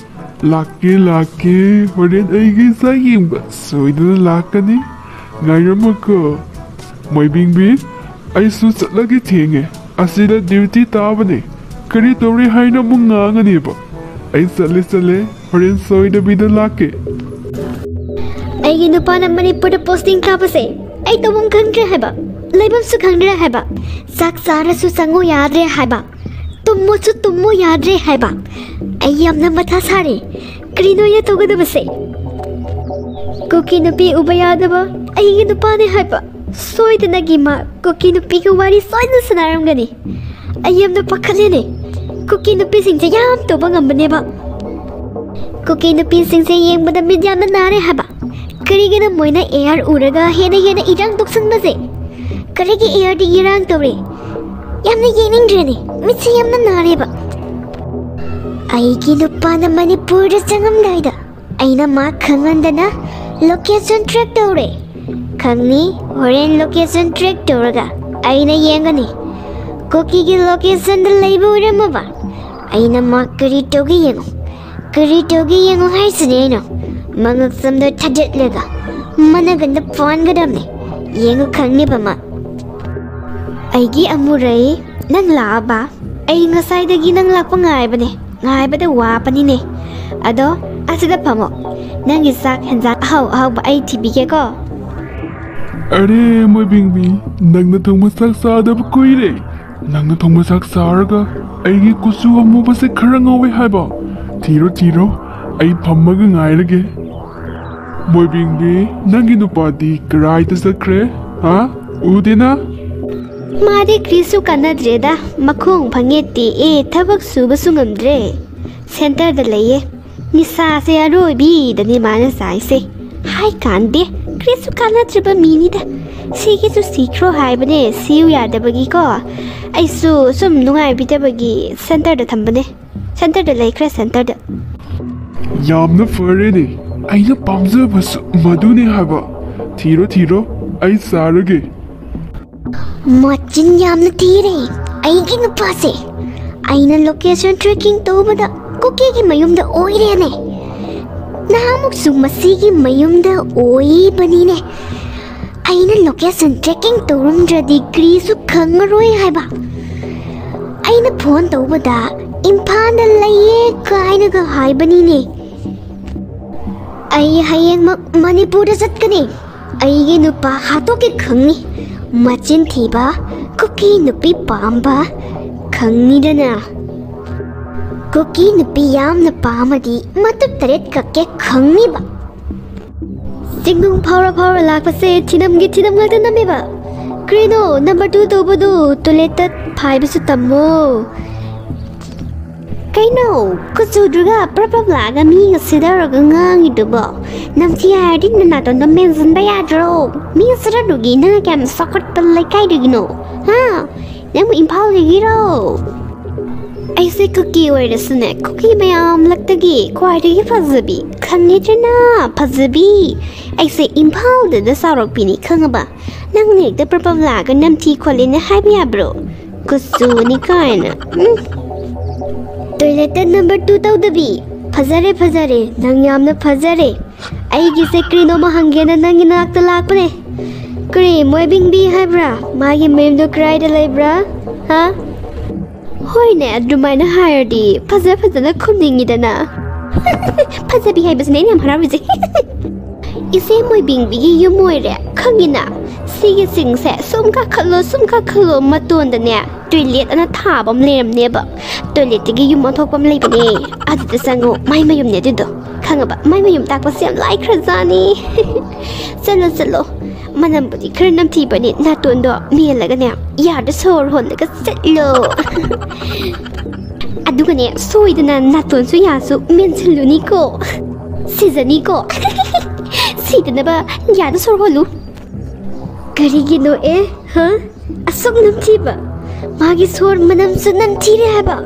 ꯂꯥꯛꯀꯦ, ꯂꯥꯛꯀꯦ꯫ ꯍꯣꯔꯦꯟ ꯑꯩꯒꯤ ꯏꯆꯥ ꯌꯦꯡꯕ ꯁꯣꯏꯗꯅ ꯂꯥꯛꯀꯅꯤ꯫ ꯉꯥꯏꯔꯝꯃꯨꯀꯣ꯫ ꯃꯣꯏꯕꯤꯡꯕꯤ, ꯑꯩꯁꯨ ꯆꯠꯂꯒꯦ, ꯊꯦꯡꯉꯦ꯫ ꯑꯁꯤꯗ duty ꯇꯥꯕꯅꯦ꯫ ꯀꯔꯤ ꯇꯧꯔꯤ ꯍꯥꯏꯅ ꯑꯃꯨꯛ ꯉꯥꯡꯉꯅꯦꯕ꯫ ꯑꯩ ꯆꯠꯂꯦ, ꯆꯠꯂꯦ꯫ ꯍꯣꯔꯦꯟ ꯁꯣꯏꯗꯕꯤꯗ ꯂꯥꯛꯀꯦ꯫ ꯑꯩꯒꯤ ꯅꯨꯄꯥꯅ ꯃꯅꯤꯄꯨꯔꯗ posting ꯀꯥꯕꯁꯦ ꯑꯩ ꯇꯧꯐꯝ ꯈꯪꯗ꯭ꯔꯦ ꯍꯥꯏꯕ, ꯂꯩꯐꯝꯁꯨ ꯈꯪꯗ꯭ꯔꯦ ꯍꯥꯏꯕ, ꯆꯥꯛ ꯆꯥꯔꯁꯨ ꯆꯪꯉꯨ ꯌꯥꯗ꯭ꯔꯦ ꯍꯥꯏꯕ, ꯇꯨꯝꯃꯁꯨ ꯇꯨꯝꯃꯨ ꯌꯥꯗ꯭ꯔꯦ ꯍꯥꯏꯕ꯫ ꯑꯩ ꯌꯥꯝꯅ ꯃꯊꯥ ꯁꯥꯔꯦ꯫ ꯀꯔꯤꯅꯣ ꯑꯩꯅ ꯇꯧꯒꯗꯕꯁꯦ? ꯀꯨꯀꯤ ꯅꯨꯄꯤ ꯎꯕ ꯌꯥꯗꯕ ꯑꯩꯒꯤ ꯅꯨꯄꯥꯅꯦ ꯍꯥꯏꯕ꯫ ꯁꯣꯏꯗꯅꯒꯤ ꯃꯥ ꯀꯨꯀꯤ ꯅꯨꯄꯤꯒ ꯋꯥꯔꯤ ꯁꯣꯏꯗꯅ ꯁꯥꯟꯅꯔꯝꯒꯅꯤ꯫ ꯑꯩ ꯌꯥꯝꯅ ꯄꯥꯈꯠꯂꯦꯅꯦ꯫ ꯀꯨꯀꯤ ꯅꯨꯄꯤꯁꯤꯡꯁꯦ ꯌꯥꯝ ꯇꯧꯕ ꯉꯝꯕꯅꯦꯕ꯫ ꯀꯨꯀꯤ ꯅꯨꯄꯤꯁꯤꯡꯁꯦ ꯌꯦꯡꯕꯗ ꯃꯤꯠ ꯌꯥꯝꯅ ꯅꯥꯔꯦ ꯍꯥꯏꯕ꯫ ꯀꯔꯤꯒꯤꯅꯣ ꯃꯣꯏꯅ AR ꯎꯔꯒ ꯍꯦꯟꯅ ꯍꯦꯟꯅ ꯏꯔꯥꯡ ꯇꯧꯁꯟꯕꯁꯦ? ꯀꯔꯤꯒꯤ ARꯗ ꯏꯔꯥꯡ ꯇꯧꯔꯤ? ꯌꯥꯝꯅ ꯌꯦꯡꯅꯤꯡꯗ꯭ꯔꯦꯅꯦ꯫ ꯃꯤꯠꯁꯦ ꯌꯥꯝꯅ ꯅꯥꯔꯦꯕ꯫ ꯑꯩꯒꯤ ꯅꯨꯄꯥꯅ ꯃꯅꯤꯄꯨꯔꯗ ꯆꯪꯉꯝꯗꯥꯏꯗ ꯑꯩꯅ ꯃꯥ ꯈꯪꯍꯟꯗꯅ location track ꯇꯧꯔꯦ꯫ ꯈꯪꯅꯤ, ꯍꯣꯔꯦꯟ location track ꯇꯧꯔꯒ ꯑꯩꯅ ꯌꯦꯡꯒꯅꯤ꯫ ꯀꯨꯀꯤꯒꯤ locationꯗ ꯂꯩꯕ ꯑꯣꯏꯔꯝꯃꯕ ꯑꯩꯅ ꯃꯥ ꯀꯔꯤ ꯇꯧꯒꯦ ꯌꯦꯡꯉꯨ꯫ ꯀꯔꯤ ꯇꯧꯒꯦ ꯌꯦꯡꯉꯨ ꯍꯥꯏꯁꯤꯅꯦ ꯑꯩꯅ꯫ ꯃꯉꯛꯁꯝꯗ ꯊꯥꯗꯠꯂꯒ ꯃꯅꯒꯟꯗ ꯐꯣꯟꯒꯗꯕꯅꯦ꯫ ꯌꯦꯡꯉꯨ ꯈꯪꯅꯤꯕ ꯃꯥ꯫ ꯑꯩꯒꯤ ꯑꯃꯨꯔꯩ, ꯅꯪ ꯂꯥꯛꯑꯕ? ꯑꯩ ꯉꯁꯥꯏꯗꯒꯤ ꯅꯪ ꯂꯥꯛꯄ ꯉꯥꯏꯕꯅꯦ꯫ ꯉꯥꯏꯕꯗ ꯋꯥꯕꯅꯤꯅꯦ꯫ ꯑꯗꯣ, ꯑꯁꯤꯗ ꯐꯝꯃꯣ꯫ ꯅꯪꯒꯤ ꯆꯥꯛ ꯍꯦꯟꯖꯥꯡ ꯑꯍꯥꯎ ꯑꯍꯥꯎꯕ ꯑꯩ ꯊꯤꯕꯤꯒꯦꯀꯣ꯫ ꯑꯔꯦ, ꯃꯣꯏꯕꯤꯡꯕꯤ, ꯅꯪꯅ ꯊꯣꯡꯕ ꯆꯥꯛ ꯆꯥꯗꯕ ꯀꯨꯏꯔꯦ꯫ ꯅꯪꯅ ꯊꯣꯡꯕ ꯆꯥꯛ ꯆꯥꯔꯒ ꯑꯩꯒꯤ ꯀꯨꯆꯨ ꯑꯃꯨꯕꯁꯦ ꯈꯔ ꯉꯧꯋꯦ ꯍꯥꯏꯕ? ꯊꯤꯔꯣ, ꯊꯤꯔꯣ, ꯑꯩ ꯐꯝꯃꯒ ꯉꯥꯏꯔꯒꯦ꯫ ꯃꯣꯏꯕꯤꯡꯕꯤ, ꯅꯪꯒꯤ ꯅꯨꯄꯥꯗꯤ ꯀꯔꯥꯏꯗ ꯆꯠꯈ꯭ꯔꯦ? ꯍꯥ? ꯎꯗꯦꯅ? ꯃꯥꯗꯤ ꯀ꯭ꯔꯤꯁꯨ ꯀꯥꯟꯅꯗ꯭ꯔꯦꯗ, ꯃꯈꯣꯡ ꯐꯪꯉꯦ ꯇꯦꯛꯑꯦ, ꯊꯕꯛ ꯁꯨꯕꯁꯨ ꯉꯝꯗ꯭ꯔꯦ꯫ ꯁꯦꯟꯇꯔꯗ ꯂꯩꯌꯦ꯫ ꯅꯤꯁꯥꯁꯦ ꯑꯔꯣꯏꯕꯤꯗꯅꯦ ꯃꯥꯅ ꯆꯥꯏꯁꯦ꯫ ꯍꯥꯏ ꯀꯥꯟꯗꯦ, ꯀꯔꯤꯁꯨ ꯀꯥꯟꯅꯗ꯭ꯔꯕ ꯃꯤꯅꯤꯗ꯫ ꯁꯤꯒꯤꯁꯨ ꯁꯤꯈ꯭ꯔꯣ ꯍꯥꯏꯕꯅꯦ, ꯁꯤꯌꯨ ꯌꯥꯗꯕꯒꯤꯀꯣ꯫ ꯑꯩꯁꯨ ꯁꯨꯝ ꯅꯨꯡꯉꯥꯏꯕꯤꯗꯕꯒꯤ ꯁꯦꯟꯇꯔꯗ ꯊꯝꯕꯅꯦ꯫ ꯁꯦꯟꯇꯔꯗ ꯂꯩꯈ꯭ꯔꯦ, ꯁꯦꯟꯇꯔꯗ꯫ ꯌꯥꯝꯅ ꯐꯔꯦꯅꯦ꯫ ꯑꯩꯅ ꯄꯥꯝꯖꯕꯁꯨ ꯃꯗꯨꯅꯦ ꯍꯥꯏꯕ꯫ ꯊꯤꯔꯣ ꯊꯤꯔꯣ, ꯑꯩ ꯆꯥꯔꯒꯦ꯫ ꯃꯆꯤꯟ ꯌꯥꯝꯅ ꯊꯤꯔꯦ ꯑꯩꯒꯤ ꯅꯨꯄꯥꯁꯦ꯫ ꯑꯩꯅ ꯂꯣꯀꯦꯁꯟ ꯇ꯭ꯔꯦꯀꯤꯡ ꯇꯧꯕꯗ ꯀꯨꯀꯤꯒꯤ ꯃꯌꯨꯝꯗ ꯑꯣꯏꯔꯦꯅꯦ꯫ ꯅꯍꯥꯟꯃꯨꯛꯁꯨ ꯃꯁꯤꯒꯤ ꯃꯌꯨꯝꯗ ꯑꯣꯏꯕꯅꯤꯅꯦ꯫ ꯑꯩꯅ ꯂꯣꯀꯦꯁꯟ ꯇ꯭ꯔꯦꯀꯤꯡ ꯇꯧꯔꯝꯗ꯭ꯔꯗꯤ ꯀꯔꯤꯁꯨ ꯈꯪꯉꯔꯣꯏ ꯍꯥꯏꯕ꯫ ꯑꯩꯅ ꯐꯣꯟ ꯇꯧꯕꯗ ꯏꯝꯐꯥꯜꯗ ꯂꯩꯌꯦ ꯀꯥꯏꯅꯒ ꯍꯥꯏꯕꯅꯤꯅꯦ꯫ ꯑꯩ ꯍꯌꯦꯡꯃꯛ ꯃꯅꯤꯄꯨꯔꯗ ꯆꯠꯀꯅꯤ꯫ ꯑꯩꯒꯤ ꯅꯨꯄꯥ ꯍꯥꯠꯇꯣꯛꯀꯦ ꯈꯪꯉꯤ꯫ ꯃꯆꯤꯟ ꯊꯤꯕ, ꯀꯨꯀꯤ ꯅꯨꯄꯤ ꯄꯥꯝꯕ ꯈꯪꯉꯤꯗꯅ꯫ ꯀꯨꯀꯤ ꯅꯨꯄꯤ ꯌꯥꯝꯅ ꯄꯥꯝꯃꯗꯤ ꯃꯇꯨ ꯇꯔꯦꯠ ꯀꯛꯀꯦ ꯈꯪꯉꯤꯕ꯫ ꯆꯤꯡꯅꯨꯡ ꯐꯥꯎꯔ ꯐꯥꯎꯔ ꯂꯥꯛꯄꯁꯦ ꯊꯤꯅꯝꯒꯤ ꯊꯤꯅꯝ ꯉꯥꯛꯇ ꯅꯝꯃꯦꯕ꯫ ꯀꯔꯤꯅꯣ ꯅꯝꯕꯔ ꯇꯨ ꯇꯧꯕꯗꯨ? ꯇꯣꯏꯂꯦꯠꯇ ꯐꯥꯏꯕꯁꯨ ꯇꯝꯃꯣ꯫ ꯀꯩꯅꯣ, ꯀꯨꯆꯨꯗꯨꯒ ꯄ꯭ꯔꯞ ꯄ꯭ꯔꯞ ꯂꯥꯛꯑꯒ ꯃꯤꯒ ꯁꯤꯗꯔꯒ ꯉꯥꯡꯉꯤꯗꯨꯕꯣ? ꯅꯝꯊꯤ ꯍꯥꯏꯔꯗꯤ ꯅꯅꯥꯇꯣꯟꯗꯣ ꯃꯦꯟꯁꯤꯟꯕ ꯌꯥꯗ꯭ꯔꯣ? ꯃꯤ ꯁꯤꯗꯔꯗꯨꯒꯤ ꯅꯪꯅ ꯀꯌꯥꯝ ꯆꯥꯎꯈꯠꯄ ꯂꯩꯀꯥꯏꯗꯒꯤꯅꯣ? ꯍꯥ? ꯅꯪꯕꯨ ꯏꯝꯐꯥꯜꯗꯒꯤꯔꯣ? ꯑꯩꯁꯦ ꯀꯨꯀꯤ ꯑꯣꯏꯔꯁꯨꯅꯦ, ꯀꯨꯀꯤ ꯃꯌꯥꯝ ꯂꯛꯇꯒꯤ ꯈ꯭ꯋꯥꯏꯗꯒꯤ ꯐꯖꯕꯤ, ꯈꯪꯉꯦꯗꯅ? ꯐꯖꯕꯤ꯫ ꯑꯩꯁꯦ ꯏꯝꯐꯥꯜꯗꯅ ꯆꯥꯎꯔꯛꯄꯤꯅꯤ, ꯈꯪꯉꯕ? ꯅꯪꯅ ꯍꯦꯛꯇ ꯄ꯭ꯔꯄꯝ ꯂꯥꯛꯑꯒ ꯅꯝꯊꯤ ꯈꯣꯠꯂꯤꯅ ꯍꯥꯏꯕ ꯌꯥꯕ꯭ꯔꯣ? ꯀꯨꯆꯨꯅꯤ ꯀꯥꯏꯅ꯫ ꯎꯝ꯫ ꯇꯣꯏꯂꯦꯠꯇ ꯅꯝꯕꯔ ꯇꯨ ꯇꯧꯗꯕꯤ꯫ ꯐꯖꯔꯦ, ꯐꯖꯔꯦ, ꯅꯪ ꯌꯥꯝꯅ ꯐꯖꯔꯦ꯫ ꯑꯩꯒꯤꯁꯦ ꯀꯔꯤꯅꯣꯃ ꯍꯪꯒꯦꯅ ꯅꯪꯒꯤ ꯅꯥꯛꯇ ꯂꯥꯛꯄꯅꯦ꯫ ꯀꯔꯤ, ꯃꯣꯏꯕꯤꯡꯕꯤ ꯍꯥꯏꯕ꯭ꯔꯥ? ꯃꯥꯒꯤ ꯃꯌꯨꯝꯗꯣ ꯀꯗꯥꯏꯗ ꯂꯩꯕ꯭ꯔꯥ? ꯍꯥ? ꯍꯣꯏꯅꯦ, ꯑꯗꯨꯃꯥꯏꯅ ꯍꯥꯏꯔꯗꯤ ꯐꯖ ꯐꯖꯅ ꯈꯨꯝꯅꯤꯡꯉꯤꯗꯅ꯫ ꯐꯖꯕꯤ ꯍꯥꯏꯕꯁꯤꯅꯦ ꯑꯩꯅ ꯌꯥꯝ ꯍꯔꯥꯎꯔꯤꯁꯦ꯫ ꯏꯆꯦ ꯃꯣꯏꯕꯤꯡꯕꯤꯒꯤ ꯌꯨꯝ ꯑꯣꯏꯔꯦ, ꯈꯪꯉꯤꯅ? ꯁꯤꯒꯤ ꯆꯤꯡꯁꯦ ꯁꯨꯝ ꯀꯥꯈꯠꯂꯣ, ꯁꯨꯝ ꯀꯥꯈꯠꯂꯣ, ꯃꯇꯣꯟꯗꯅꯦ ꯇꯣꯏꯂꯦꯠ ꯑꯅ ꯊꯥꯕ ꯑꯃ ꯂꯩꯔꯝꯅꯦꯕ꯫ ꯇꯣꯏꯂꯦꯠꯇꯒꯤ ꯌꯨꯝ ꯑꯣꯟꯊꯣꯛꯄ ꯑꯃ ꯂꯩꯕꯅꯦ, ꯑꯗꯨꯗ ꯆꯪꯉꯣ꯫ ꯃꯥꯏ ꯃꯌꯨꯝꯅꯦ ꯑꯗꯨꯗꯣ, ꯈꯪꯉꯕ? ꯃꯥꯏ ꯃꯌꯨꯝ ꯇꯥꯛꯄꯁꯦ ꯌꯥꯝ ꯂꯥꯏꯈ꯭ꯔꯖꯥꯠꯅꯤ꯫ ꯆꯠꯂꯣ, ꯆꯠꯂꯣ꯫ ꯃꯅꯝꯕꯨꯗꯤ ꯈꯔ ꯅꯝꯊꯤꯕꯅꯤ, ꯅꯥꯇꯣꯟꯗꯣ ꯃꯦꯜꯂꯒꯅꯦ, ꯌꯥꯔꯗ ꯁꯣꯔ ꯍꯣꯜꯂꯒ ꯆꯠꯂꯣ꯫ ꯑꯗꯨꯒꯅꯦ, ꯁꯣꯏꯗꯅ ꯅꯥꯇꯣꯟꯁꯨ ꯌꯥꯁꯨ ꯃꯦꯟꯁꯤꯜꯂꯨꯅꯤꯀꯣ꯫ ꯁꯤꯖꯅꯤꯀꯣ꯫ ꯁꯤꯗꯅꯕ ꯌꯥꯗ ꯁꯣꯔ ꯍꯣꯜꯂꯨ꯫ ꯀꯔꯤꯒꯤꯅꯣ ꯑꯦ? ꯍꯥ? ꯑꯁꯨꯛ ꯅꯝꯊꯤꯕ? ꯃꯥꯒꯤ ꯁꯣꯔ ꯃꯅꯝꯁꯨ ꯅꯝꯊꯤꯔꯦ ꯍꯥꯏꯕ꯫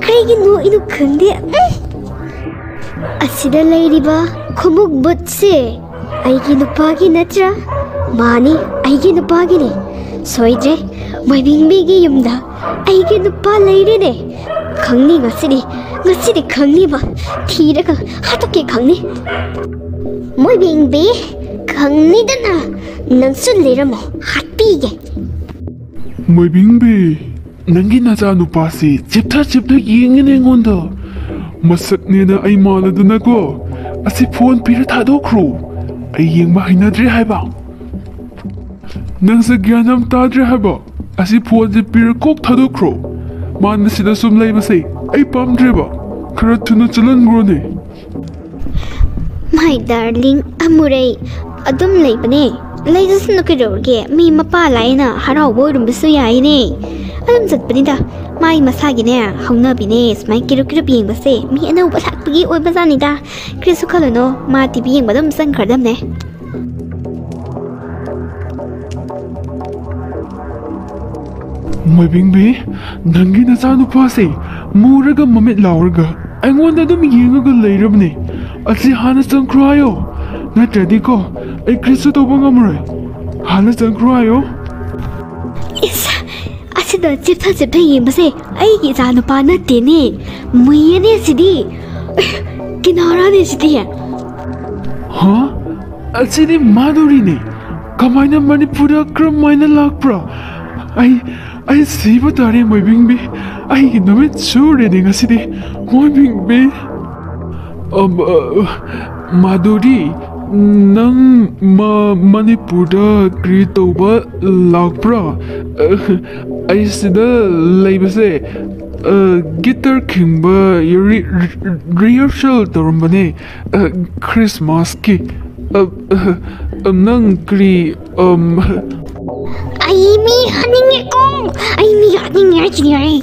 ꯀꯔꯤꯒꯤꯅꯣ ꯑꯩꯅ ꯈꯪꯗꯦ꯫ ꯎꯝ꯫ ꯑꯁꯤꯗ ꯂꯩꯔꯤꯕ ꯈꯣꯡꯎꯞ ꯕꯨꯠꯁꯦ ꯑꯩꯒꯤ ꯅꯨꯄꯥꯒꯤ ꯅꯠꯇ꯭ꯔꯥ? ꯃꯥꯅꯤ, ꯑꯩꯒꯤ ꯅꯨꯄꯥꯒꯤꯅꯦ꯫ ꯁꯣꯏꯗ꯭ꯔꯦ, ꯃꯣꯏꯕꯤꯡꯕꯤꯒꯤ ꯌꯨꯝꯗ ꯑꯩꯒꯤ ꯅꯨꯄꯥ ꯂꯩꯔꯦꯅꯦ꯫ ꯈꯪꯅꯤ ꯉꯁꯤꯗꯤ, ꯉꯁꯤꯗꯤ ꯈꯪꯅꯤꯕ꯫ ꯊꯤꯔꯒ ꯍꯥꯠꯇꯣꯛꯀꯦ ꯈꯪꯅꯤ꯫ ꯃꯣꯏꯕꯤꯡꯕꯤ, ꯈꯪꯅꯤꯗꯅ, ꯅꯪꯁꯨ ꯂꯩꯔꯝꯃꯣ, ꯍꯥꯠꯄꯤꯒꯦ꯫ ꯃꯣꯏꯕꯤꯡꯕꯤ, ꯅꯪꯒꯤ ꯅꯆꯥꯅꯨꯄꯥꯁꯤ ꯆꯤꯞꯊ ꯆꯤꯞꯊ ꯌꯦꯡꯉꯤꯅꯦ ꯑꯩꯉꯣꯟꯗ꯫ ꯃꯁꯛꯅꯦꯅ ꯑꯩ ꯃꯥꯜꯂꯗꯅꯀꯣ, ꯑꯁꯤ ꯐꯣꯟ ꯄꯤꯔ ꯊꯥꯗꯣꯛꯈ꯭ꯔꯣ꯫ ꯑꯩ ꯌꯦꯡꯕ ꯍꯩꯅꯗ꯭ꯔꯦ ꯍꯥꯏꯕ꯫ ꯅꯪꯁꯦ ꯒ꯭ꯌꯥꯟ ꯌꯥꯝ ꯇꯥꯗ꯭ꯔꯦ ꯍꯥꯏꯕ꯫ ꯑꯁꯤ ꯐꯣꯟꯁꯦ ꯄꯤꯔ ꯀꯣꯛ ꯊꯥꯗꯣꯛꯈ꯭ꯔꯣ꯫ ꯃꯥꯅ ꯁꯤꯗ ꯁꯨꯝ ꯂꯩꯕꯁꯦ ꯑꯩ ꯄꯥꯝꯗ꯭ꯔꯦꯕ꯫ ꯈꯔ ꯊꯨꯅ ꯆꯠꯍꯟꯈ꯭ꯔꯣꯅꯦ꯫ My darling, ꯑꯃꯨꯔꯩ ꯑꯗꯨꯝ ꯂꯩꯕꯅꯦ꯫ ꯂꯩꯖꯁꯅꯨ ꯀꯩꯗꯧꯔꯒꯦ? ꯃꯤ ꯃꯄꯥ ꯂꯥꯛꯑꯦꯅ ꯍꯔꯥꯎꯕ ꯑꯣꯏꯔꯝꯕꯁꯨ ꯌꯥꯏꯅꯦ꯫ ꯑꯗꯨꯝ ꯆꯠꯄꯅꯤꯗ꯫ ꯃꯥꯏ ꯃꯁꯥꯒꯤꯅꯦ ꯍꯧꯅꯕꯤꯅꯦ ꯁꯨꯃꯥꯏꯅ ꯀꯤꯔꯨꯞ ꯀꯤꯔꯨꯞ ꯌꯦꯡꯕꯁꯦ꯫ ꯃꯤ ꯑꯅꯧꯕ ꯂꯥꯛꯄꯒꯤ ꯑꯣꯏꯕꯖꯥꯠꯅꯤꯗ꯫ ꯀꯔꯤꯁꯨ ꯈꯜꯂꯨꯅꯣ, ꯃꯥ ꯇꯤꯚꯤ ꯌꯦꯡꯕ ꯑꯗꯨꯝ ꯆꯪꯈ꯭ꯔꯗꯝꯅꯦ꯫ ꯃꯣꯏꯕꯤꯡꯕꯤ, ꯅꯪꯒꯤ ꯅꯆꯥꯅꯨꯄꯥꯁꯦ ꯃꯨꯔꯒ ꯃꯃꯤꯠ ꯂꯥꯎꯔꯒ ꯑꯩꯉꯣꯟꯗ ꯑꯗꯨꯝ ꯌꯦꯡꯉꯒ ꯂꯩꯔꯕꯅꯦ꯫ ꯑꯁꯤ ꯍꯥꯟꯅ ꯆꯪꯈ꯭ꯔꯣ ꯍꯥꯏꯌꯣ, ꯅꯠꯇ꯭ꯔꯗꯤꯀꯣ ꯑꯩ ꯀꯔꯤꯁꯨ ꯇꯧꯕ ꯉꯝꯃꯔꯣꯏ꯫ ꯍꯥꯟꯅ ꯆꯪꯈ꯭ꯔꯣ ꯍꯥꯏꯌꯣ꯫ ꯏꯁ, ꯑꯁꯤꯗ ꯆꯤꯞꯊ ꯆꯤꯞꯊ ꯌꯦꯡꯕꯁꯦ ꯑꯩꯒꯤ ꯏꯆꯥ ꯅꯨꯄꯥ ꯅꯠꯇꯦꯅꯦ, ꯃꯨꯏꯌꯦꯅꯦ ꯁꯤꯗꯤ꯫ ꯀꯤꯅꯥꯔꯥꯅꯦ ꯁꯤꯗꯤ꯫ ꯍꯥ? ꯑꯁꯤꯗꯤ ꯃꯥꯗꯨꯔꯤꯅꯦ꯫ ꯀꯃꯥꯏꯅ ꯃꯅꯤꯄꯨꯔꯗ ꯀꯔꯝꯃꯥꯏꯅ ꯂꯥꯛꯄ꯭ꯔꯥ? ꯑꯩ, ꯑꯩ ꯁꯤꯕ ꯇꯥꯔꯦ, ꯃꯣꯏꯕꯤꯡꯕꯤ꯫ ꯑꯩꯒꯤ ꯅꯨꯃꯤꯠ ꯁꯨꯔꯦꯅꯦ ꯉꯁꯤꯗꯤ, ꯃꯣꯏꯕꯤꯡꯕꯤ꯫ ꯑꯝ, ꯑ, ꯃꯥꯗꯨꯔꯤ, ꯅꯪ ꯃ-, ꯃꯅꯤꯄꯨꯔꯗ ꯀꯔꯤ ꯇꯧꯕ ꯂꯥꯛꯄ꯭ꯔꯥ? ꯑ, ꯑꯩ ꯁꯤꯗ ꯂꯩꯕꯁꯦ, ꯑ, ꯒꯤꯇꯔ ꯈꯤꯡꯕ ꯔꯤ-, ꯔꯤ-, ꯔꯤꯍꯔꯁꯦꯜ ꯇꯧꯔꯝꯕꯅꯦ꯫ ꯑ, ꯈ꯭ꯔꯤꯁꯃꯥꯁꯀꯤ꯫ ꯑ, ꯑ, ꯑ, ꯅꯪ ꯀꯔꯤ, ꯑꯝ, ꯑꯩ ꯃꯤ ꯍꯥꯠꯅꯤꯡꯉꯦꯀꯣ꯫ ꯑꯩ ꯃꯤ ꯍꯥꯠꯅꯤꯡꯉꯦ ꯍꯥꯏꯁꯤꯅꯤ ꯑꯩ꯫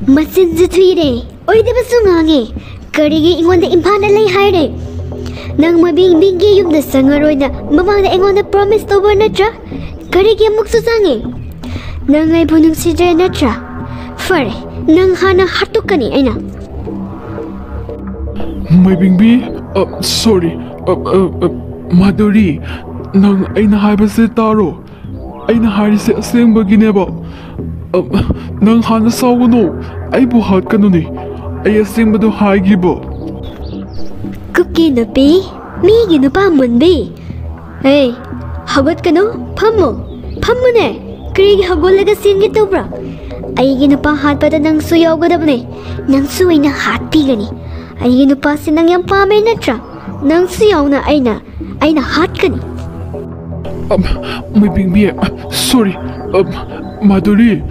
ꯃꯆꯤꯟꯁꯨ ꯊꯨꯏꯔꯦ, ꯑꯣꯏꯗꯕꯁꯨ ꯉꯥꯡꯉꯦ꯫ ꯀꯔꯤꯒꯤ ꯑꯩꯉꯣꯟꯗ ꯏꯝꯐꯥꯜꯗ ꯂꯩ ꯍꯥꯏꯔꯦ? ꯅꯪ ꯃꯣꯏꯕꯤꯡꯕꯤꯒꯤ ꯌꯨꯝꯗ ꯆꯪꯉꯔꯣꯏꯅ ꯃꯃꯥꯡꯗ ꯑꯩꯉꯣꯟꯗ ꯄ꯭ꯔꯣꯃꯤꯁ ꯇꯧꯕ ꯅꯠꯇ꯭ꯔꯥ? ꯀꯔꯤꯒꯤ ꯑꯃꯨꯛꯁꯨ ꯆꯪꯉꯦ? ꯅꯪ ꯑꯩꯕꯨ ꯅꯨꯡꯁꯤꯗ꯭ꯔꯦ ꯅꯠꯇ꯭ꯔꯥ? ꯐꯔꯦ, ꯅꯪ ꯍꯥꯟꯅ ꯍꯥꯠꯇꯣꯛꯀꯅꯤ ꯑꯩꯅ꯫ ꯃꯣꯏꯕꯤꯡꯕꯤ, ꯁꯣꯔꯤ꯫ ꯃꯥꯙꯨꯔꯤ, ꯅꯪ ꯑꯩꯅ ꯍꯥꯏꯕꯁꯦ ꯇꯥꯔꯣ꯫ ꯑꯩꯅ ꯍꯥꯏꯔꯤꯁꯦ ꯑꯁꯦꯡꯕꯒꯤꯅꯦꯕ꯫ ꯑ, ꯅꯪ ꯍꯥꯟꯅ ꯁꯥꯎꯒꯅꯨ꯫ ꯑꯩꯕꯨ ꯍꯥꯠꯀꯅꯨꯅꯦ꯫ ꯑꯩ ꯑꯁꯦꯡꯕꯗꯣ ꯍꯥꯏꯒꯦꯕ꯫ ꯀꯨꯀꯤ ꯅꯨꯄꯤ, ꯃꯤꯒꯤ ꯅꯨꯄꯥ ꯃꯨꯟꯕꯤ꯫ ꯍꯦ, ꯍꯧꯒꯠꯀꯅꯨ, ꯐꯝꯃꯨ꯫ ꯐꯝꯃꯨꯅꯦ꯫ ꯀꯔꯤꯒꯤ ꯍꯧꯒꯠꯂꯒ ꯆꯦꯟꯒꯦ ꯇꯧꯕ꯭ꯔꯥ? ꯑꯩꯒꯤ ꯅꯨꯄꯥ ꯍꯥꯠꯄꯗ ꯅꯪꯁꯨ ꯌꯥꯎꯒꯗꯕꯅꯦ꯫ ꯅꯪꯁꯨ ꯑꯩꯅ ꯍꯥꯠꯄꯤꯒꯅꯤ꯫ ꯑꯩꯒꯤ ꯅꯨꯄꯥꯁꯤ ꯅꯪ ꯌꯥꯝ ꯄꯥꯝꯃꯦ ꯅꯠꯇ꯭ꯔꯥ? ꯅꯪꯁꯨ ꯌꯥꯎꯅ ꯑꯩꯅ, ꯑꯩꯅ ꯍꯥꯠꯀꯅꯤ꯫ ꯃꯣꯏꯕꯤꯡꯕꯤ, ꯁꯣꯔꯤ꯫ ꯃꯥꯙꯨꯔꯤ,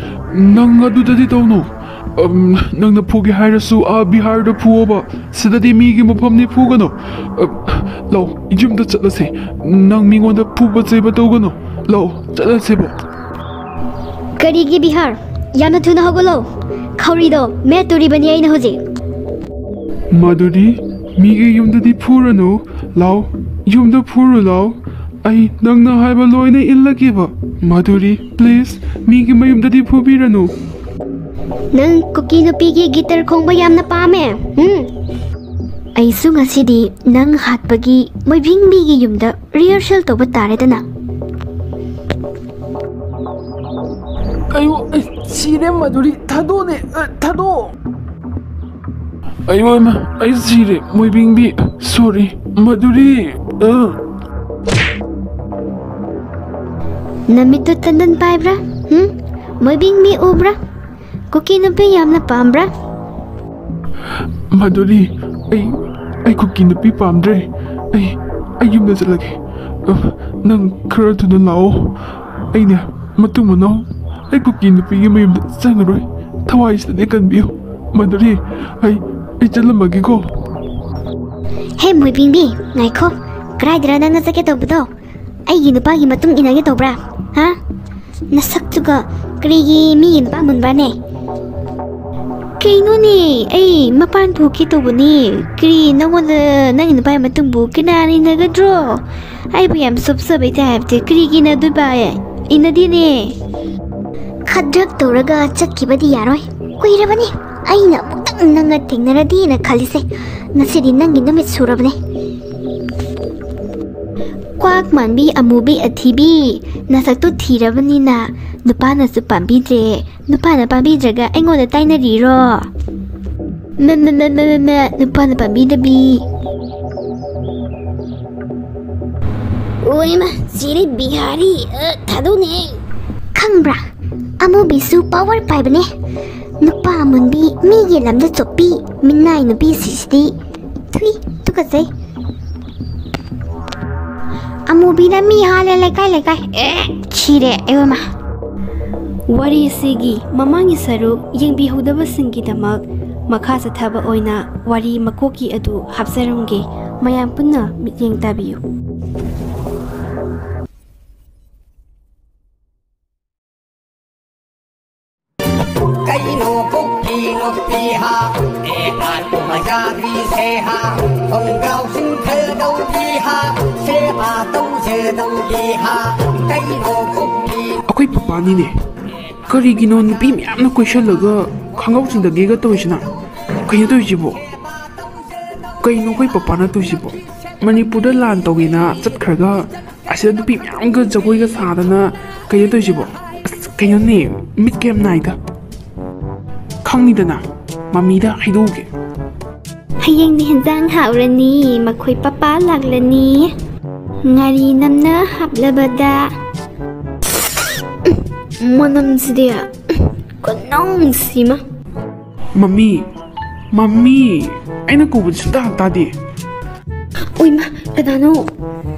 ꯅꯪ ꯑꯗꯨꯗꯗꯤ ꯇꯧꯅꯨ꯫ ꯅꯪꯅ ꯐꯨꯒꯦ ꯍꯥꯏꯔꯁꯨ ꯑꯥ ꯕꯤꯍꯥꯔꯗ ꯐꯨꯑꯣꯕ꯫ ꯁꯤꯗꯗꯤ ꯃꯤꯒꯤ ꯃꯐꯝꯅꯤ, ꯐꯨꯒꯅꯨ꯫ ꯂꯥꯎ, ꯌꯨꯝꯗ ꯆꯠꯂꯁꯤ꯫ ꯅꯪ ꯃꯤꯉꯣꯟꯗ ꯐꯨꯕ ꯆꯩꯕ ꯇꯧꯒꯅꯨ꯫ ꯂꯥꯎ, ꯆꯠꯂꯁꯤꯕ꯫ ꯀꯔꯤꯒꯤ ꯕꯤꯍꯥꯔ? ꯌꯥꯝꯅ ꯊꯨꯅ ꯍꯧꯒꯠꯂꯣ꯫ ꯈꯧꯔꯤꯗꯣ ꯃꯦꯠꯇꯣꯔꯤꯕꯅꯤ ꯑꯩꯅ ꯍꯧꯖꯤꯛ꯫ ꯃꯥꯙꯨꯔꯤ, ꯃꯤꯒꯤ ꯌꯨꯝꯗꯗꯤ ꯐꯨꯔꯅꯨ꯫ ꯂꯥꯎ, ꯌꯨꯝꯗ ꯐꯨꯔꯨ ꯂꯥꯎ꯫ ꯑꯩ ꯅꯪꯅ ꯍꯥꯏꯕ ꯂꯣꯏꯅ ꯏꯜꯂꯒꯦꯕ꯫ ꯃꯥꯙꯨꯔꯤ, ꯄ꯭ꯂꯤꯖ, ꯃꯤꯒꯤ ꯃꯌꯨꯝꯗꯗꯤ ꯐꯨꯕꯤꯔꯅꯨ꯫ ꯅꯪ ꯀꯨꯀꯤ ꯅꯨꯄꯤꯒꯤ ꯒꯤꯇꯔ ꯈꯣꯡꯕ ꯌꯥꯝꯅ ꯄꯥꯝꯃꯦ꯫ ꯎꯝ꯫ ꯑꯩꯁꯨ ꯉꯁꯤꯗꯤ ꯅꯪ ꯍꯥꯠꯄꯒꯤ ꯃꯣꯏꯕꯤꯡꯕꯤꯒꯤ ꯌꯨꯝꯗ ꯔꯤꯍꯔꯁꯦꯜ ꯇꯧꯕ ꯇꯥꯔꯦꯗꯅ꯫ ꯑꯌꯣ, ꯑꯩ ꯁꯤꯔꯦ ꯃꯥꯙꯨꯔꯤ, ꯊꯥꯗꯣꯛꯑꯣꯅꯦ, ꯑ, ꯊꯥꯗꯣꯛꯑꯣ꯫ ꯑꯌꯣ ꯏꯃꯥ, ꯑꯩ ꯁꯤꯔꯦ ꯃꯣꯏꯕꯤꯡꯕꯤ, ꯁꯣꯔꯤ꯫ ꯃꯥꯙꯨꯔꯤ, ꯑ꯫ ꯅꯃꯤꯠꯇꯨ ꯇꯟꯗꯟ ꯄꯥꯏꯕ꯭ꯔꯥ? ꯍꯨꯝ? ꯃꯣꯏꯕꯤꯡꯕꯤ ꯎꯕ꯭ꯔꯥ? ꯀꯨꯀꯤ ꯅꯨꯄꯤ ꯌꯥꯝꯅ ꯄꯥꯝꯕ꯭ꯔꯥ? ꯃꯥꯙꯨꯔꯤ, ꯑꯩ, ꯑꯩ ꯀꯨꯀꯤ ꯅꯨꯄꯤ ꯄꯥꯝꯗ꯭ꯔꯦ꯫ ꯑꯩ, ꯑꯩ ꯌꯨꯝꯗ ꯆꯠꯂꯒꯦ꯫ ꯑ, ꯅꯪ ꯈꯔ ꯊꯨꯅ ꯂꯥꯛꯑꯣ꯫ ꯑꯩꯅꯦ, ꯃꯇꯨꯡ ꯃꯅꯥꯎ, ꯑꯩ ꯀꯨꯀꯤ ꯅꯨꯄꯤꯒꯤ ꯃꯌꯨꯝꯗ ꯆꯪꯉꯔꯣꯏ꯫ ꯊꯋꯥꯏꯁꯤꯗꯅꯦ ꯀꯟꯕꯤꯌꯨ꯫ ꯃꯥꯙꯨꯔꯤ, ꯑꯩ, ꯑꯩ ꯆꯠꯂꯝꯃꯒꯦꯀꯣ꯫ ꯍꯦ ꯃꯣꯏꯕꯤꯡꯕꯤ, ꯉꯥꯏꯈꯣ꯫ ꯀꯗꯥꯏꯗꯔ ꯅꯪꯅ ꯆꯠꯀꯦ ꯇꯧꯕꯗꯣ? ꯑꯩꯒꯤ ꯅꯨꯄꯥꯒꯤ ꯃꯇꯨꯡ ꯏꯟꯅꯒꯦ ꯇꯧꯕ꯭ꯔꯥ? ꯍꯥ? ꯅꯁꯛꯇꯨꯒ ꯀꯔꯤꯒꯤ ꯃꯤꯒꯤ ꯅꯨꯄꯥ ꯃꯨꯟꯕ꯭ꯔꯥꯅꯦ? ꯀꯩꯅꯣꯅꯦ, ꯑꯩ ꯃꯄꯥꯟ ꯊꯣꯛꯀꯦ ꯇꯧꯕꯅꯦ꯫ ꯀꯔꯤ, ꯅꯪꯉꯣꯟꯗ ꯅꯪꯒꯤ ꯅꯨꯄꯥꯒꯤ ꯃꯇꯨꯡꯕꯨ ꯀꯅꯥꯅ ꯏꯟꯅꯒꯗ꯭ꯔꯣ? ꯑꯩꯕꯨ ꯌꯥꯝ ꯁꯨꯞꯆꯕꯩ ꯇꯥꯏꯞꯇ ꯀꯔꯤꯒꯤ ꯏꯟꯅꯗꯣꯏꯕ? ꯏꯟꯅꯗꯦꯅꯦ꯫ ꯈꯗ꯭ꯔꯛ ꯇꯧꯔꯒ ꯆꯠꯈꯤꯕꯗꯤ ꯌꯥꯔꯣꯏ꯫ ꯀꯨꯏꯔꯕꯅꯤ ꯑꯩꯅ ꯑꯃꯨꯛꯇꯪ ꯅꯪꯒ ꯊꯦꯡꯅꯔꯗꯤꯅ ꯈꯜꯂꯤꯁꯦ꯫ ꯉꯁꯤꯗꯤ ꯅꯪꯒꯤ ꯅꯨꯃꯤꯠ ꯁꯨꯔꯕꯅꯦ꯫ ꯀ꯭ꯋꯥꯛ ꯃꯥꯟꯕꯤ ꯑꯃꯨꯕꯤ ꯑꯊꯤꯕꯤ, ꯅꯁꯛꯇꯨ ꯊꯤꯔꯕꯅꯤꯅ ꯅꯨꯄꯥꯅꯁꯨ ꯄꯥꯝꯕꯤꯗ꯭ꯔꯦ꯫ ꯅꯨꯄꯥꯅ ꯄꯥꯝꯕꯤꯗ꯭ꯔꯒ ꯑꯩꯉꯣꯟꯗ ꯇꯥꯏꯅꯔꯤꯔꯣ? ꯃ, ꯃ, ꯃ, ꯃ, ꯃ, ꯃ, ꯅꯨꯄꯥꯅ ꯄꯥꯝꯕꯤꯗꯕꯤ꯫ ꯑꯣꯏꯃ, ꯆꯦꯔꯤ ꯕꯤꯍꯥꯔꯤ, ꯑ, ꯊꯥꯗꯣꯛꯅꯦ꯫ ꯈꯪꯕ꯭ꯔꯥ? ꯑꯃꯨꯕꯤꯁꯨ ꯄꯥꯋꯔ ꯄꯥꯏꯕꯅꯦ꯫ ꯅꯨꯄꯥ ꯑꯃꯨꯟꯕꯤ, ꯃꯤꯒꯤ ꯂꯝꯗ ꯆꯣꯞꯄꯤ, ꯃꯤꯅꯥꯏ ꯅꯨꯄꯤꯁꯤꯡꯁꯤꯗꯤ꯫ ꯊꯨꯏ, ꯇꯨꯀꯠꯆꯩ꯫ ꯑꯃꯨꯕꯤꯅ ꯃꯤ ꯍꯥꯜꯂꯦ ꯂꯩꯀꯥꯏ ꯂꯩꯀꯥꯏ꯫ ꯑꯦ, ꯁꯤꯔꯦ, ꯑꯌꯣꯃ꯫ ꯋꯥꯔꯤꯁꯤꯒꯤ ꯃꯃꯥꯡꯒꯤ ꯁꯔꯨꯛ ꯌꯦꯡꯕꯤꯍꯧꯗꯕꯁꯤꯡꯒꯤꯗꯃꯛ ꯃꯈꯥ ꯆꯠꯊꯕ ꯑꯣꯏꯅ ꯋꯥꯔꯤ ꯃꯀꯣꯛꯀꯤ ꯑꯗꯨ ꯍꯥꯞꯆꯔꯝꯒꯦ꯫ ꯃꯌꯥꯝ ꯄꯨꯟꯅ ꯃꯤꯠꯌꯦꯡ ꯇꯥꯕꯤꯌꯨ꯫ ꯀꯩꯅꯣ ꯀꯨꯀꯤ ꯅꯨꯄꯤ ꯍꯥ, ꯑꯦ ꯑꯥꯔ ꯀꯨꯝꯍꯩꯖꯥꯕꯤ ꯁꯦ ꯍꯥ, ꯈꯣꯡꯒ꯭ꯔꯥꯎ ꯆꯤꯡꯊꯗꯧꯕꯤ ꯍꯥ, ꯁꯦꯕꯥ ꯇꯧꯖꯗꯧꯕꯤ ꯍꯥ, ꯀꯩꯅꯣ ꯀꯨꯀꯤ꯫ ꯑꯩꯈꯣꯏ ꯄꯄꯥꯅꯤꯅꯦ꯫ ꯀꯔꯤꯒꯤꯅꯣ ꯅꯨꯄꯤ ꯃꯌꯥꯝꯅ ꯀꯣꯏꯁꯜꯂꯒ ꯈꯣꯡꯒ꯭ꯔꯥꯎ ꯆꯤꯡꯊꯒꯦꯒ ꯇꯧꯔꯤꯁꯤꯅ? ꯀꯩꯅꯣ ꯇꯧꯔꯤꯁꯤꯕꯣ? ꯀꯩꯅꯣ ꯑꯩꯈꯣꯏ ꯄꯄꯥꯅ ꯇꯧꯔꯤꯁꯤꯕꯣ? ꯃꯅꯤꯄꯨꯔꯗ ꯂꯥꯟ ꯇꯧꯋꯦꯅ ꯆꯠꯈ꯭ꯔꯒ ꯑꯁꯤꯗ ꯅꯨꯄꯤ ꯃꯌꯥꯝꯒ ꯖꯒꯣꯏꯒ ꯁꯥꯗꯅ ꯀꯩꯅꯣ ꯇꯧꯔꯤꯁꯤꯕꯣ? ꯑꯁ, ꯀꯩꯅꯣꯅꯦ, ꯃꯤꯠꯀ ꯌꯥꯝ ꯅꯥꯏꯗ꯫ ꯈꯪꯅꯤꯗꯅ, ꯃꯃꯤꯗ ꯍꯥꯏꯗꯣꯛꯎꯒꯦ꯫ ꯍꯌꯦꯡꯗꯤ ꯍꯦꯟꯖꯥꯡ ꯍꯥꯎꯔꯅꯤ, ꯃꯈꯣꯏ ꯄꯄꯥ ꯂꯥꯛꯂꯅꯤ꯫ ꯉꯥꯔꯤ ꯅꯝꯅ ꯍꯥꯞꯂꯕꯗ꯫ ꯃꯅꯝꯁꯤꯗꯤ ꯈꯨꯅꯨꯡꯁꯤꯃ꯫ ꯃꯃꯤ, ꯃꯃꯤ, ꯑꯩꯅ ꯀꯧꯕꯗꯤ ꯁꯨꯡꯇꯥ ꯇꯥꯗꯦ꯫ ꯎꯏꯃ, ꯀꯅꯥꯅꯣ?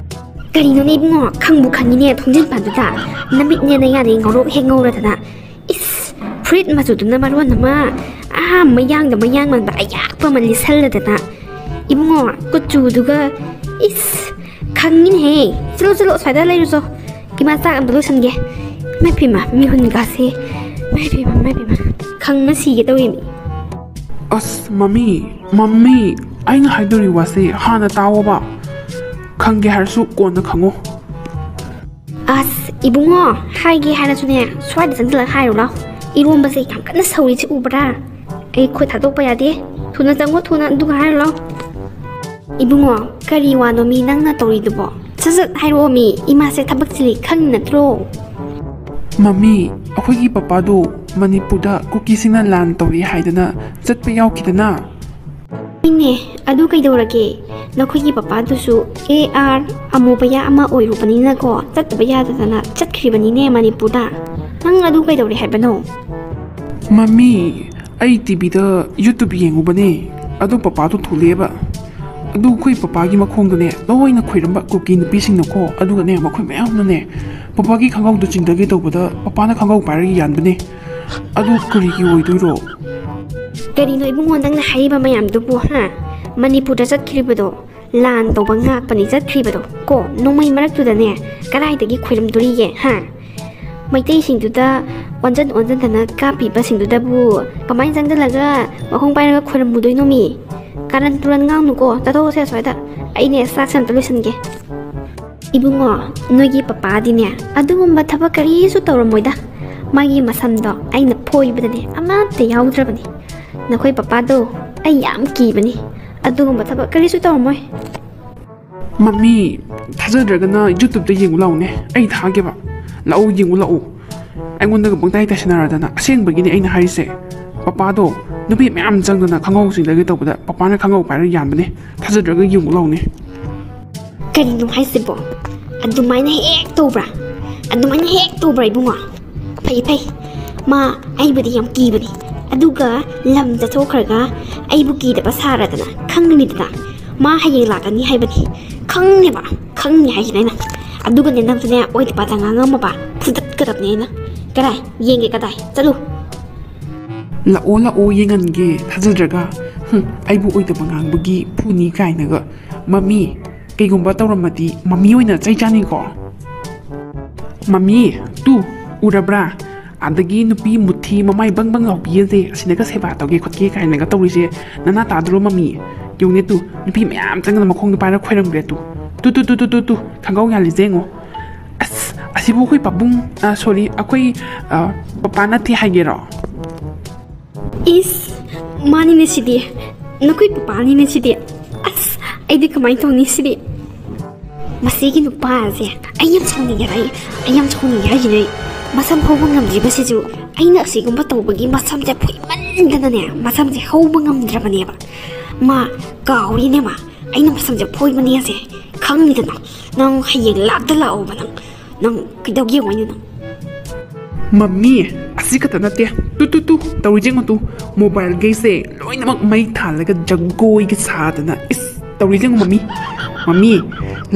ꯀꯔꯤꯅꯣꯅꯦ ꯏꯕꯨꯡꯉꯣ, ꯈꯪꯕꯨ ꯈꯪꯉꯤꯅꯦ ꯊꯣꯡꯖꯤꯟ ꯄꯥꯟꯗꯨꯗ꯫ ꯅꯃꯤꯠꯅꯦ ꯅꯌꯥꯗꯩ ꯉꯧꯔꯣꯛ ꯍꯦꯛ ꯉꯧꯔꯗꯅ꯫ ꯏꯁ, ꯐꯨꯔꯤꯠ ꯃꯆꯨꯗꯨꯅ ꯃꯔꯣꯟ ꯑꯃ, ꯑꯥ, ꯃꯌꯥꯡꯗ ꯃꯌꯥꯡ ꯃꯥꯟꯕ ꯑꯌꯥꯛꯄ ꯑꯃ ꯂꯤꯠꯁꯜꯂꯗꯅ꯫ ꯏꯕꯨꯡꯉꯣ, ꯀꯨꯆꯨꯗꯨꯒ, ꯏꯁ, ꯈꯪꯉꯤꯅꯦꯍꯦ꯫ ꯆꯠꯂꯣ, ꯆꯠꯂꯣ, ꯑꯁ꯭ꯋꯥꯏꯗ ꯂꯩꯔꯨꯆꯣ꯫ ꯏꯃꯥ ꯆꯥꯛ ꯑꯝꯇ ꯂꯣꯏꯁꯟꯒꯦ꯫ ꯏꯃꯥꯏ ꯄꯦꯝꯃ, ꯃꯤꯍꯨꯟꯒꯥꯁꯦ꯫ ꯏꯃꯥꯏ ꯄꯦꯝꯃ, ꯏꯃꯥꯏ ꯄꯦꯝꯃ꯫ ꯈꯪꯅ ꯁꯤꯒꯦ ꯇꯧꯋꯦꯃꯤ꯫ ꯑꯁ, ꯃꯃꯤ, ꯃꯃꯤ, ꯑꯩꯅ ꯍꯥꯏꯗꯣꯔꯤ ꯋꯥꯁꯦ ꯍꯥꯟꯅ ꯇꯥꯋꯣꯕ꯫ ꯈꯪꯒꯦ ꯍꯥꯏꯔꯁꯨ ꯀꯣꯟꯅ ꯈꯪꯉꯣ꯫ ꯑꯁ, ꯏꯕꯨꯡꯉꯣ, ꯍꯥꯏꯒꯦ ꯍꯥꯏꯔꯁꯨꯅꯦ, ꯁ꯭ꯋꯥꯏꯗ ꯆꯪꯁꯤꯜꯂꯒ ꯍꯥꯏꯔꯨ ꯂꯥꯎ꯫ ꯏꯔꯣꯝꯕꯁꯦ ꯌꯥꯝ ꯀꯟꯅ ꯁꯧꯔꯤꯁꯦ ꯎꯕ꯭ꯔꯥ? ꯑꯩ ꯈꯨꯠ ꯊꯥꯗꯣꯛꯄ ꯌꯥꯗꯦ꯫ ꯊꯨꯅ ꯆꯪꯉꯣ, ꯊꯨꯅ, ꯑꯗꯨꯒ ꯍꯥꯏꯔꯨ ꯂꯥꯎ꯫ ꯏꯕꯨꯡꯉꯣ, ꯀꯔꯤ ꯋꯥꯅꯣ ꯃꯤ ꯅꯪꯅ ꯇꯧꯔꯤꯗꯨꯕꯣ? ꯁꯠ ꯁꯠ ꯍꯥꯏꯔꯛꯑꯣ ꯃꯤ, ꯏꯃꯥꯁꯦ ꯊꯕꯛ ꯆꯤꯜꯂꯤ ꯈꯪꯉꯤ ꯅꯠꯇ꯭ꯔꯣ? ꯃꯃꯤ, ꯑꯩꯈꯣꯏꯒꯤ ꯄꯄꯥꯗꯣ ꯃꯅꯤꯄꯨꯔꯗ ꯀꯨꯀꯤꯁꯤꯡꯅ ꯂꯥꯟ ꯇꯧꯔꯤ ꯍꯥꯏꯗꯅ ꯆꯠꯄ ꯌꯥꯎꯈꯤꯗꯅ꯫ ꯍꯣꯏꯅꯦ, ꯑꯗꯨ ꯀꯩꯗꯧꯔꯒꯦ? ꯅꯈꯣꯏꯒꯤ ꯄꯄꯥꯗꯨꯁꯨ ꯑꯦ ꯑꯥꯔ ꯑꯃꯨꯕꯌꯥ ꯑꯃ ꯑꯣꯏꯔꯨꯕꯅꯤꯅꯀꯣ, ꯆꯠꯇꯕ ꯌꯥꯗꯗꯅ ꯆꯠꯈ꯭ꯔꯤꯕꯅꯤꯅꯦ ꯃꯅꯤꯄꯨꯔꯗ꯫ ꯅꯪ ꯑꯗꯨ ꯀꯩꯗꯧꯔꯦ ꯍꯥꯏꯕꯅꯣ? ꯃꯃꯤ, ꯑꯩ ꯇꯤꯚꯤꯗ YouTube ꯌꯦꯡꯉꯨꯕꯅꯦ, ꯑꯗꯨ ꯄꯄꯥꯗꯣ ꯊꯣꯛꯂꯛꯑꯦꯕ꯫ ꯑꯗꯨ ꯑꯩꯈꯣꯏ ꯄꯄꯥꯒꯤ ꯃꯈꯣꯡꯗꯅꯦ ꯂꯣꯏꯅ ꯈꯣꯏꯔꯝꯕ ꯀꯨꯀꯤ ꯅꯨꯄꯤꯁꯤꯡꯅꯀꯣ, ꯑꯗꯨꯒꯅꯦ ꯃꯈꯣꯏ ꯃꯌꯥꯝꯅꯅꯦ ꯄꯄꯥꯒꯤ ꯈꯣꯡꯒ꯭ꯔꯥꯎꯗꯣ ꯆꯤꯡꯊꯒꯦ ꯇꯧꯕꯗ ꯄꯄꯥꯅ ꯈꯣꯡꯒ꯭ꯔꯥꯎ ꯄꯥꯏꯔꯒ ꯌꯥꯟꯕꯅꯦ꯫ ꯑꯗꯨ ꯀꯔꯤꯒꯤ ꯑꯣꯏꯗꯣꯏꯔꯣ? ꯀꯔꯤꯅꯣ ꯏꯕꯨꯡꯉꯣ ꯅꯪꯅ ꯍꯥꯏꯔꯤꯕ ꯃꯌꯥꯝꯗꯨꯕꯨ, ꯍꯥ? ꯃꯅꯤꯄꯨꯔꯗ ꯆꯠꯈ꯭ꯔꯤꯕꯗꯣ ꯂꯥꯟ ꯇꯧꯕ ꯉꯥꯛꯄꯅꯤ ꯆꯠꯈ꯭ꯔꯤꯕꯗꯣ ꯀꯣ, ꯅꯣꯡꯃꯩ ꯃꯔꯛꯇꯨꯗꯅꯦ ꯀꯗꯥꯏꯗꯒꯤ ꯈꯣꯏꯔꯝꯗꯣꯔꯤꯒꯦ, ꯍꯥ? ꯃꯩꯇꯩꯁꯤꯡꯗꯨꯗ ꯑꯣꯟꯖꯟ ꯑꯣꯟꯖꯟꯗꯅ ꯀꯥꯞꯄꯤꯕꯁꯤꯡꯗꯨꯗꯕꯨ ꯀꯃꯥꯏꯅ ꯆꯪꯁꯤꯜꯂꯒ ꯃꯈꯣꯡ ꯄꯥꯏꯔꯒ ꯈꯣꯏꯔꯝꯃꯨꯗꯣꯏꯅꯣ ꯃꯤ? ꯀꯥꯔꯟ ꯇꯨꯔꯟ ꯉꯥꯡꯅꯨꯀꯣ, ꯆꯠꯊꯣꯛꯑꯁꯦ ꯑꯁ꯭ꯋꯥꯏꯗ꯫ ꯑꯩꯅꯦ ꯆꯥꯛꯁꯦ ꯑꯝꯇ ꯂꯣꯏꯁꯤꯟꯒꯦ꯫ ꯏꯕꯨꯡꯉꯣ, ꯅꯣꯏꯒꯤ ꯄꯄꯥꯗꯤꯅꯦ ꯑꯗꯨꯒꯨꯝꯕ ꯊꯕꯛ ꯀꯔꯤꯁꯨ ꯇꯧꯔꯝꯃꯣꯏꯗ꯫ ꯃꯥꯒꯤ ꯃꯁꯝꯗꯣ ꯑꯩꯅ ꯐꯣꯏꯕꯗꯅꯦ ꯑꯃꯠꯇ ꯌꯥꯎꯗ꯭ꯔꯕꯅꯤ꯫ ꯅꯈꯣꯏ ꯄꯄꯥꯗꯣ ꯑꯩ ꯌꯥꯝ ꯀꯤꯕꯅꯤ꯫ ꯑꯗꯨꯒꯨꯝꯕ ꯊꯕꯛ ꯀꯔꯤꯁꯨ ꯇꯧꯔꯝꯃꯣꯏ꯫ ꯃꯃꯤ, ꯊꯥꯖꯗ꯭ꯔꯒꯅ YouTubeꯇ ꯌꯦꯡꯉꯨ ꯂꯥꯛꯎꯅꯦ, ꯑꯩ ꯊꯥꯒꯦꯕ꯫ ꯂꯥꯛꯎ, ꯌꯦꯡꯉꯨ ꯂꯥꯛꯎ꯫ ꯑꯩꯉꯣꯟꯗꯒ ꯄꯪꯇꯥꯏ ꯇꯥꯏꯁꯟꯅꯔꯗꯅ, ꯑꯁꯦꯡꯕꯒꯤꯅꯦ ꯑꯩꯅ ꯍꯥꯏꯔꯤꯁꯦ꯫ ꯄꯄꯥꯗꯣ ꯅꯨꯄꯤ ꯃꯌꯥꯝ ꯆꯪꯗꯅ ꯈꯪꯍꯧ ꯆꯤꯡꯗꯒꯦ ꯇꯧꯕꯗ ꯄꯄꯥꯅ ꯈꯪꯍꯧ ꯄꯥꯏꯔ ꯌꯥꯟꯕꯅꯦ꯫ ꯊꯥꯖꯗ꯭ꯔꯒ ꯌꯦꯡꯉꯨ ꯂꯥꯛꯎꯅꯦ꯫ ꯀꯔꯤꯅꯣ ꯍꯥꯏꯁꯤꯕꯣ? ꯑꯗꯨꯃꯥꯏꯅ ꯍꯦꯛ ꯇꯧꯕ꯭ꯔꯥ? ꯑꯗꯨꯃꯥꯏꯅ ꯍꯦꯛ ꯇꯧꯕ꯭ꯔꯥ ꯏꯕꯨꯡꯉꯣ? ꯐꯩ, ꯐꯩ꯫ ꯃꯥ ꯑꯩꯕꯨꯗꯤ ꯌꯥꯝ ꯀꯤꯕꯅꯤ꯫ ꯑꯗꯨꯒ ꯂꯝ ꯆꯠꯊꯣꯛꯈ꯭ꯔꯒ ꯑꯩꯕꯨ ꯀꯤꯗꯕ ꯁꯥꯔꯗꯅ, ꯈꯪꯒꯅꯤꯗꯅ꯫ ꯃꯥ ꯍꯌꯦꯡ ꯂꯥꯛꯀꯅꯤ ꯍꯥꯏꯕꯅꯤ꯫ ꯈꯪꯅꯦꯕ, ꯈꯪꯅꯤ ꯍꯥꯏꯁꯤꯅꯦ ꯑꯩꯅ꯫ ꯑꯗꯨꯒꯅꯦ ꯅꯪꯁꯨꯅꯦ ꯑꯣꯏꯗ ꯄꯥꯗ ꯉꯥꯡꯉꯝꯃꯕ ꯐꯨꯗꯠꯀꯗꯕꯅꯦ ꯑꯩꯅ꯫ ꯀꯗꯥꯏ? ꯌꯦꯡꯒꯦ ꯀꯗꯥꯏ? ꯆꯠꯂꯨ꯫ ꯂꯥꯛꯑꯣ, ꯂꯥꯛꯑꯣ, ꯌꯦꯡꯍꯟꯒꯦ꯫ ꯊꯥꯖꯗ꯭ꯔꯒ꯫ ꯍꯨꯝ, ꯑꯩꯕꯨ ꯑꯣꯏꯗꯕ ꯉꯥꯡꯕꯒꯤ ꯐꯨꯅꯤ ꯀꯥꯏꯅꯒ꯫ ꯃꯃꯤ, ꯀꯩꯒꯨꯝꯕ ꯇꯧꯔꯝꯃꯗꯤ ꯃꯃꯤ ꯑꯣꯏꯅ ꯆꯩ ꯆꯥꯅꯤꯀꯣ꯫ ꯃꯃꯤ, ꯇꯨ, ꯎꯔꯕ꯭ꯔꯥ? ꯑꯗꯒꯤ ꯅꯨꯄꯤ ꯃꯨꯊꯤ ꯃꯃꯥꯏ ꯕꯪ ꯕꯪ ꯂꯥꯎꯕꯤ ꯑꯁꯦ, ꯑꯁꯤꯅꯒ ꯁꯦꯕꯥ ꯇꯧꯒꯦ ꯈꯣꯠꯀꯦ ꯀꯥꯏꯅꯒ ꯇꯧꯔꯤꯁꯦ ꯅꯅꯥ ꯇꯥꯗ꯭ꯔꯣ ꯃꯃꯤ? ꯌꯦꯡꯉꯨꯅꯦ ꯇꯨ, ꯅꯨꯄꯤ ꯃꯌꯥꯝ ꯆꯪꯗꯅ ꯃꯈꯣꯡꯗ ꯄꯥꯏꯔ ꯈꯣꯏꯔꯝꯈ꯭ꯔꯦ ꯇꯨ꯫ ꯇꯨ, ꯇꯨ, ꯇꯨ, ꯇꯨ, ꯇꯨ, ꯇꯨ, ꯈꯪꯒꯥꯎ ꯌꯥꯜꯂꯤꯁꯦ ꯌꯦꯡꯉꯣ꯫ ꯑꯁ, ꯑꯁꯤꯕꯨ ꯑꯩꯈꯣꯏ ꯄꯥꯕꯨꯡ, ꯑ, sorry, ꯑꯩꯈꯣꯏ, ꯑ, ꯄꯄꯥ ꯅꯠꯇꯦ ꯍꯥꯏꯒꯦꯔꯣ? ꯏꯁ, ꯃꯥꯅꯤꯅꯦ ꯁꯤꯗꯤ꯫ ꯅꯈꯣꯏ ꯄꯄꯥꯅꯤꯅꯦ ꯁꯤꯗꯤ꯫ ꯑꯁ, ꯑꯩꯗꯤ ꯀꯃꯥꯏꯅ ꯇꯧꯅꯤ ꯁꯤꯗꯤ? ꯃꯁꯤꯒꯤ ꯅꯨꯄꯥꯁꯦ ꯑꯩ ꯌꯥꯝ ꯁꯥꯎꯅꯤꯡꯉꯦ꯫ ꯑꯩ, ꯑꯩ ꯌꯥꯝ ꯁꯥꯎꯅꯤꯡꯉꯦ ꯍꯥꯏꯁꯤꯅꯦ꯫ ꯃꯁꯝ ꯍꯧꯕ ꯉꯝꯗ꯭ꯔꯤꯕꯁꯤꯁꯨ ꯑꯩꯅ ꯑꯁꯤꯒꯨꯝꯕ ꯇꯧꯕꯒꯤ ꯃꯁꯝꯁꯦ ꯐꯣꯏꯃꯟꯗꯅꯅꯦ, ꯃꯁꯝꯁꯦ ꯍꯧꯕ ꯉꯝꯗ꯭ꯔꯕꯅꯦꯕ꯫ ꯃꯥ ꯀꯥꯎꯔꯤꯅꯦ ꯃꯥ, ꯑꯩꯅ ꯃꯁꯝꯁꯦ ꯐꯣꯏꯕꯅꯦꯁꯦ ꯈꯪꯉꯤꯗꯅ꯫ ꯅꯪ ꯍꯌꯦꯡ ꯂꯥꯛꯇ ꯂꯥꯛꯑꯣꯕ ꯅꯪ꯫ ꯅꯪ ꯀꯩꯗꯧꯒꯦ ꯌꯦꯡꯉꯣ ꯑꯩꯅ ꯅꯪ꯫ ꯃꯝꯃꯤ, ꯑꯁꯤ ꯈꯛꯇ ꯅꯠꯇꯦ꯫ ꯇꯨ, ꯇꯨ, ꯇꯨ, ꯇꯧꯔꯤ ꯌꯦꯡꯉꯨ ꯇꯨ꯫ ꯃꯣꯕꯥꯏꯜꯈꯩꯁꯦ ꯂꯣꯏꯅꯃꯛ ꯃꯩ ꯊꯥꯜꯂꯒ ꯖꯒꯣꯏꯒ ꯁꯥꯗꯅ꯫ ꯏꯁ, ꯇꯧꯔꯤ ꯌꯦꯡꯉꯨ ꯃꯝꯃꯤ꯫ ꯃꯝꯃꯤ,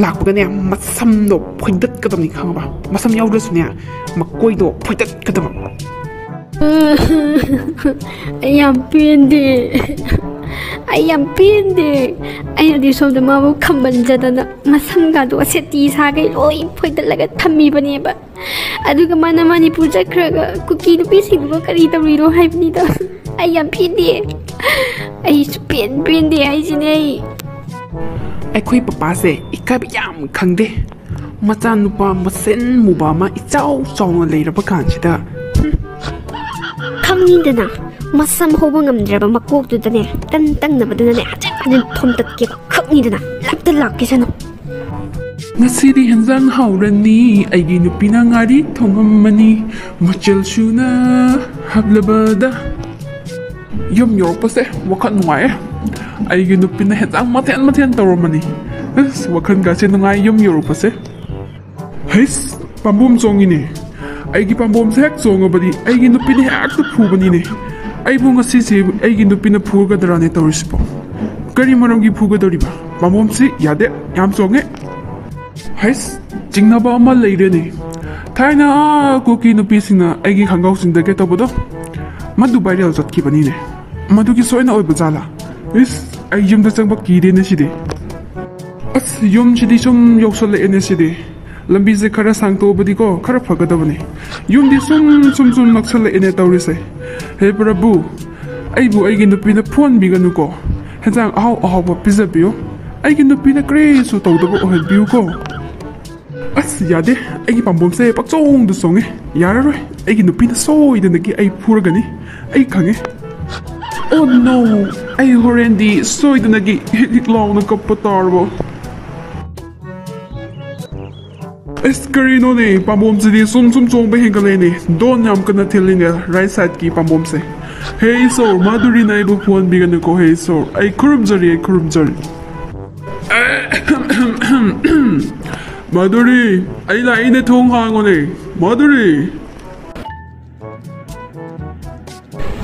ꯂꯥꯛꯄꯒꯅꯦ ꯃꯁꯝꯗꯣ ꯐꯣꯏꯗꯠꯀꯗꯕꯅꯤ ꯈꯪꯉꯕ? ꯃꯁꯝ ꯌꯥꯎꯗ꯭ꯔꯁꯨꯅꯦ ꯃꯀꯣꯏꯗꯣ ꯐꯣꯏꯗꯠꯀꯗꯕ꯫ ꯑꯩ ꯌꯥꯝ ꯄꯦꯟꯗꯦ꯫ ꯑꯩ ꯌꯥꯝ ꯄꯦꯟꯗꯦ꯫ ꯑꯩꯅꯗꯤ ꯁꯣꯝꯗ ꯃꯥꯕꯨ ꯈꯝꯕꯟꯖꯗꯅ ꯃꯁꯝꯒꯗꯣ ꯑꯁꯦꯇꯤ ꯁꯥꯈꯩ ꯂꯣꯏ ꯐꯣꯏꯗꯠꯂꯒ ꯊꯝꯃꯤꯕꯅꯦꯕ꯫ ꯑꯗꯨꯒ ꯃꯥꯅ ꯃꯅꯤꯄꯨꯔ ꯆꯠꯈ꯭ꯔꯒ ꯀꯨꯀꯤ ꯅꯨꯄꯤꯁꯤꯡꯗꯨꯒ ꯀꯔꯤ ꯇꯧꯔꯤꯅꯣ ꯍꯥꯏꯕꯅꯤꯗ꯫ ꯑꯩ ꯌꯥꯝ ꯄꯦꯟꯗꯦ꯫ ꯑꯩ ꯁꯨꯛꯄꯦꯟ ꯄꯦꯟꯗꯦ ꯍꯥꯏꯁꯤꯅꯦ ꯑꯩ꯫ ꯑꯩꯈꯣꯏ ꯄꯄꯥꯁꯦ ꯏꯀꯥꯏꯕ ꯌꯥꯝ ꯈꯪꯗꯦ꯫ ꯃꯆꯥꯅꯨꯄꯥ ꯃꯁꯦꯟ ꯃꯨꯕ ꯑꯃ ꯏꯆꯥꯎ ꯆꯥꯎꯅ ꯂꯩꯔꯕ ꯀꯥꯟꯁꯤꯗ꯫ ꯈꯪꯉꯤꯗꯅ, ꯃꯁꯝ ꯍꯧꯕ ꯉꯝꯗ꯭ꯔꯕ ꯃꯀꯣꯛꯇꯨꯗꯅꯦ, ꯇꯟ ꯇꯪꯅꯕꯗꯨꯅꯅꯦ, ꯍꯟꯖꯤꯟ ꯍꯟꯖꯤꯟ ꯊꯣꯝꯇꯠꯀꯦꯕ꯫ ꯈꯪꯉꯤꯗꯅ, ꯂꯥꯛꯇ ꯂꯥꯛꯀꯦꯁꯅꯨ꯫ ꯉꯁꯤꯗꯤ ꯍꯦꯟꯖꯥꯡ ꯍꯥꯎꯔꯅꯤ꯫ ꯑꯩꯒꯤ ꯅꯨꯄꯤꯅ ꯉꯥꯔꯤ ꯊꯣꯡꯉꯝꯃꯅꯤ, ꯃꯆꯜ ꯁꯨꯅ ꯍꯥꯞꯂꯕꯗ꯫ ꯌꯨꯝ ꯌꯧꯔꯛꯄꯁꯦ ꯋꯥꯈꯜ ꯅꯨꯡꯉꯥꯏꯌꯦ꯫ ꯑꯩꯒꯤ ꯅꯨꯄꯤꯅ ꯍꯦꯟꯖꯥꯡ ꯃꯊꯦꯜ ꯃꯊꯦꯜ ꯇꯧꯔꯝꯃꯅꯤ꯫ ꯑꯁ, ꯋꯥꯈꯜꯒꯁꯦ ꯅꯨꯡꯉꯥꯏ ꯌꯨꯝ ꯌꯧꯔꯛꯄꯁꯦ꯫ ꯍꯩꯁ, ꯄꯥꯝꯕꯣꯝ ꯆꯣꯡꯉꯤꯅꯦ꯫ ꯑꯩꯒꯤ ꯄꯥꯝꯕꯣꯝꯁꯦ ꯍꯦꯛ ꯆꯣꯡꯉꯕꯗꯤ ꯑꯩꯒꯤ ꯅꯨꯄꯤꯅ ꯍꯦꯛꯇ ꯐꯨꯕꯅꯤꯅꯦ꯫ ꯑꯩꯕꯨ ꯉꯁꯤꯁꯦ ꯑꯩꯒꯤ ꯅꯨꯄꯤꯅ ꯐꯨꯒꯗ꯭ꯔꯥꯅꯦ ꯇꯧꯔꯤꯁꯤꯕꯣ? ꯀꯔꯤ ꯃꯔꯝꯒꯤ ꯐꯨꯒꯗꯧꯔꯤꯕ? ꯄꯥꯝꯕꯣꯝꯁꯤ ꯌꯥꯗꯦ, ꯌꯥꯝ ꯆꯣꯡꯉꯦ꯫ ꯍꯩꯁ, ꯆꯤꯡꯅꯕ ꯑꯃ ꯂꯩꯔꯦꯅꯦ꯫ ꯊꯥꯏꯅ ꯑꯥ ꯀꯨꯀꯤ ꯅꯨꯄꯤꯁꯤꯡꯅ ꯑꯩꯒꯤ ꯈꯪꯒꯥꯎ ꯆꯤꯡꯗꯒꯦ ꯇꯧꯕꯗꯣ, ꯃꯗꯨ ꯚꯥꯏꯔꯦꯜ ꯆꯠꯈꯤꯕꯅꯤꯅꯦ꯫ ꯃꯗꯨꯒꯤ ꯁꯣꯏꯅ ꯑꯣꯏꯕ ꯖꯥꯠꯂꯥ? ꯏꯁ, ꯑꯩ ꯌꯨꯝꯗ ꯆꯪꯕ ꯀꯤꯔꯦꯅꯦ ꯁꯤꯗꯤ꯫ ꯑꯁ, ꯌꯨꯝꯁꯤꯗꯤ ꯁꯨꯝ ꯌꯧꯁꯜꯂꯛꯑꯦꯅꯦ ꯁꯤꯗꯤ꯫ ꯂꯝꯕꯤꯁꯦ ꯈꯔ ꯁꯥꯡꯇꯣꯛꯑꯕꯗꯤꯀꯣ, ꯈꯔ ꯐꯒꯗꯕꯅꯤ꯫ ꯌꯨꯝꯗꯤ ꯁꯨꯝ, ꯁꯨꯝ, ꯁꯨꯝ ꯅꯛꯁꯜꯂꯛꯑꯦꯅꯦ ꯇꯧꯔꯤꯁꯦ꯫ ꯍꯦ ꯄ꯭ꯔꯚꯨ, ꯑꯩꯕꯨ ꯑꯩꯒꯤ ꯅꯨꯄꯤꯅ ꯐꯨꯍꯟꯕꯤꯒꯅꯨꯀꯣ꯫ ꯍꯦꯟꯖꯥꯡ ꯑꯍꯥꯎ ꯑꯍꯥꯎꯕ ꯄꯤꯖꯕꯤꯌꯨ꯫ ꯑꯩꯒꯤ ꯅꯨꯄꯤꯅ ꯀꯔꯤꯁꯨ ꯇꯧꯗꯕ ꯑꯣꯏꯍꯟꯕꯤꯌꯨꯀꯣ꯫ ꯑꯁ, ꯌꯥꯗꯦ꯫ ꯑꯩꯒꯤ ꯄꯥꯝꯕꯣꯝꯁꯦ ꯄꯛꯆꯣꯡꯗ ꯆꯣꯡꯉꯦ꯫ ꯌꯥꯔꯔꯣꯏ꯫ ꯑꯩꯒꯤ ꯅꯨꯄꯤꯅ ꯁꯣꯏꯗꯅꯒꯤ ꯑꯩ ꯐꯨꯔꯒꯅꯤ꯫ ꯑꯩ ꯈꯪꯉꯦ꯫ Oh no! ꯑꯩ ꯍꯣꯔꯦꯟꯗꯤ ꯁꯣꯏꯗꯅꯒꯤ ꯍꯤꯛ ꯍꯤꯛ ꯂꯥꯎꯅ ꯀꯞꯄ ꯇꯥꯔꯕ꯫ ꯑꯁ, ꯀꯔꯤꯅꯣꯅꯦ? ꯄꯥꯝꯕꯣꯝꯁꯤꯗꯤ ꯁꯨꯝ ꯁꯨꯝ ꯆꯣꯡꯕ ꯍꯦꯟꯒꯠꯂꯦꯅꯦ꯫ ꯗꯣꯟ ꯌꯥꯝ ꯀꯟꯅ ꯊꯤꯜꯂꯤꯅꯦ, right side ꯀꯤ ꯄꯥꯝꯕꯣꯝꯁꯦ꯫ ꯍꯦ ꯏꯁꯣꯔ, ꯃꯥꯗꯨꯔꯤꯅ ꯑꯩꯕꯨ ꯐꯨꯍꯟꯕꯤꯒꯅꯨꯀꯣ, ꯍꯦ ꯏꯁꯣꯔ꯫ ꯑꯩ ꯈꯨꯔꯨꯝꯖꯔꯤ, ꯑꯩ ꯈꯨꯔꯨꯝꯖꯔꯤ꯫ ꯃꯥꯗꯨꯔꯤ, ꯑꯩ ꯂꯥꯛꯏꯅꯦ, ꯊꯣꯡ ꯍꯥꯡꯉꯣꯅꯦ꯫ ꯃꯥꯗꯨꯔꯤ!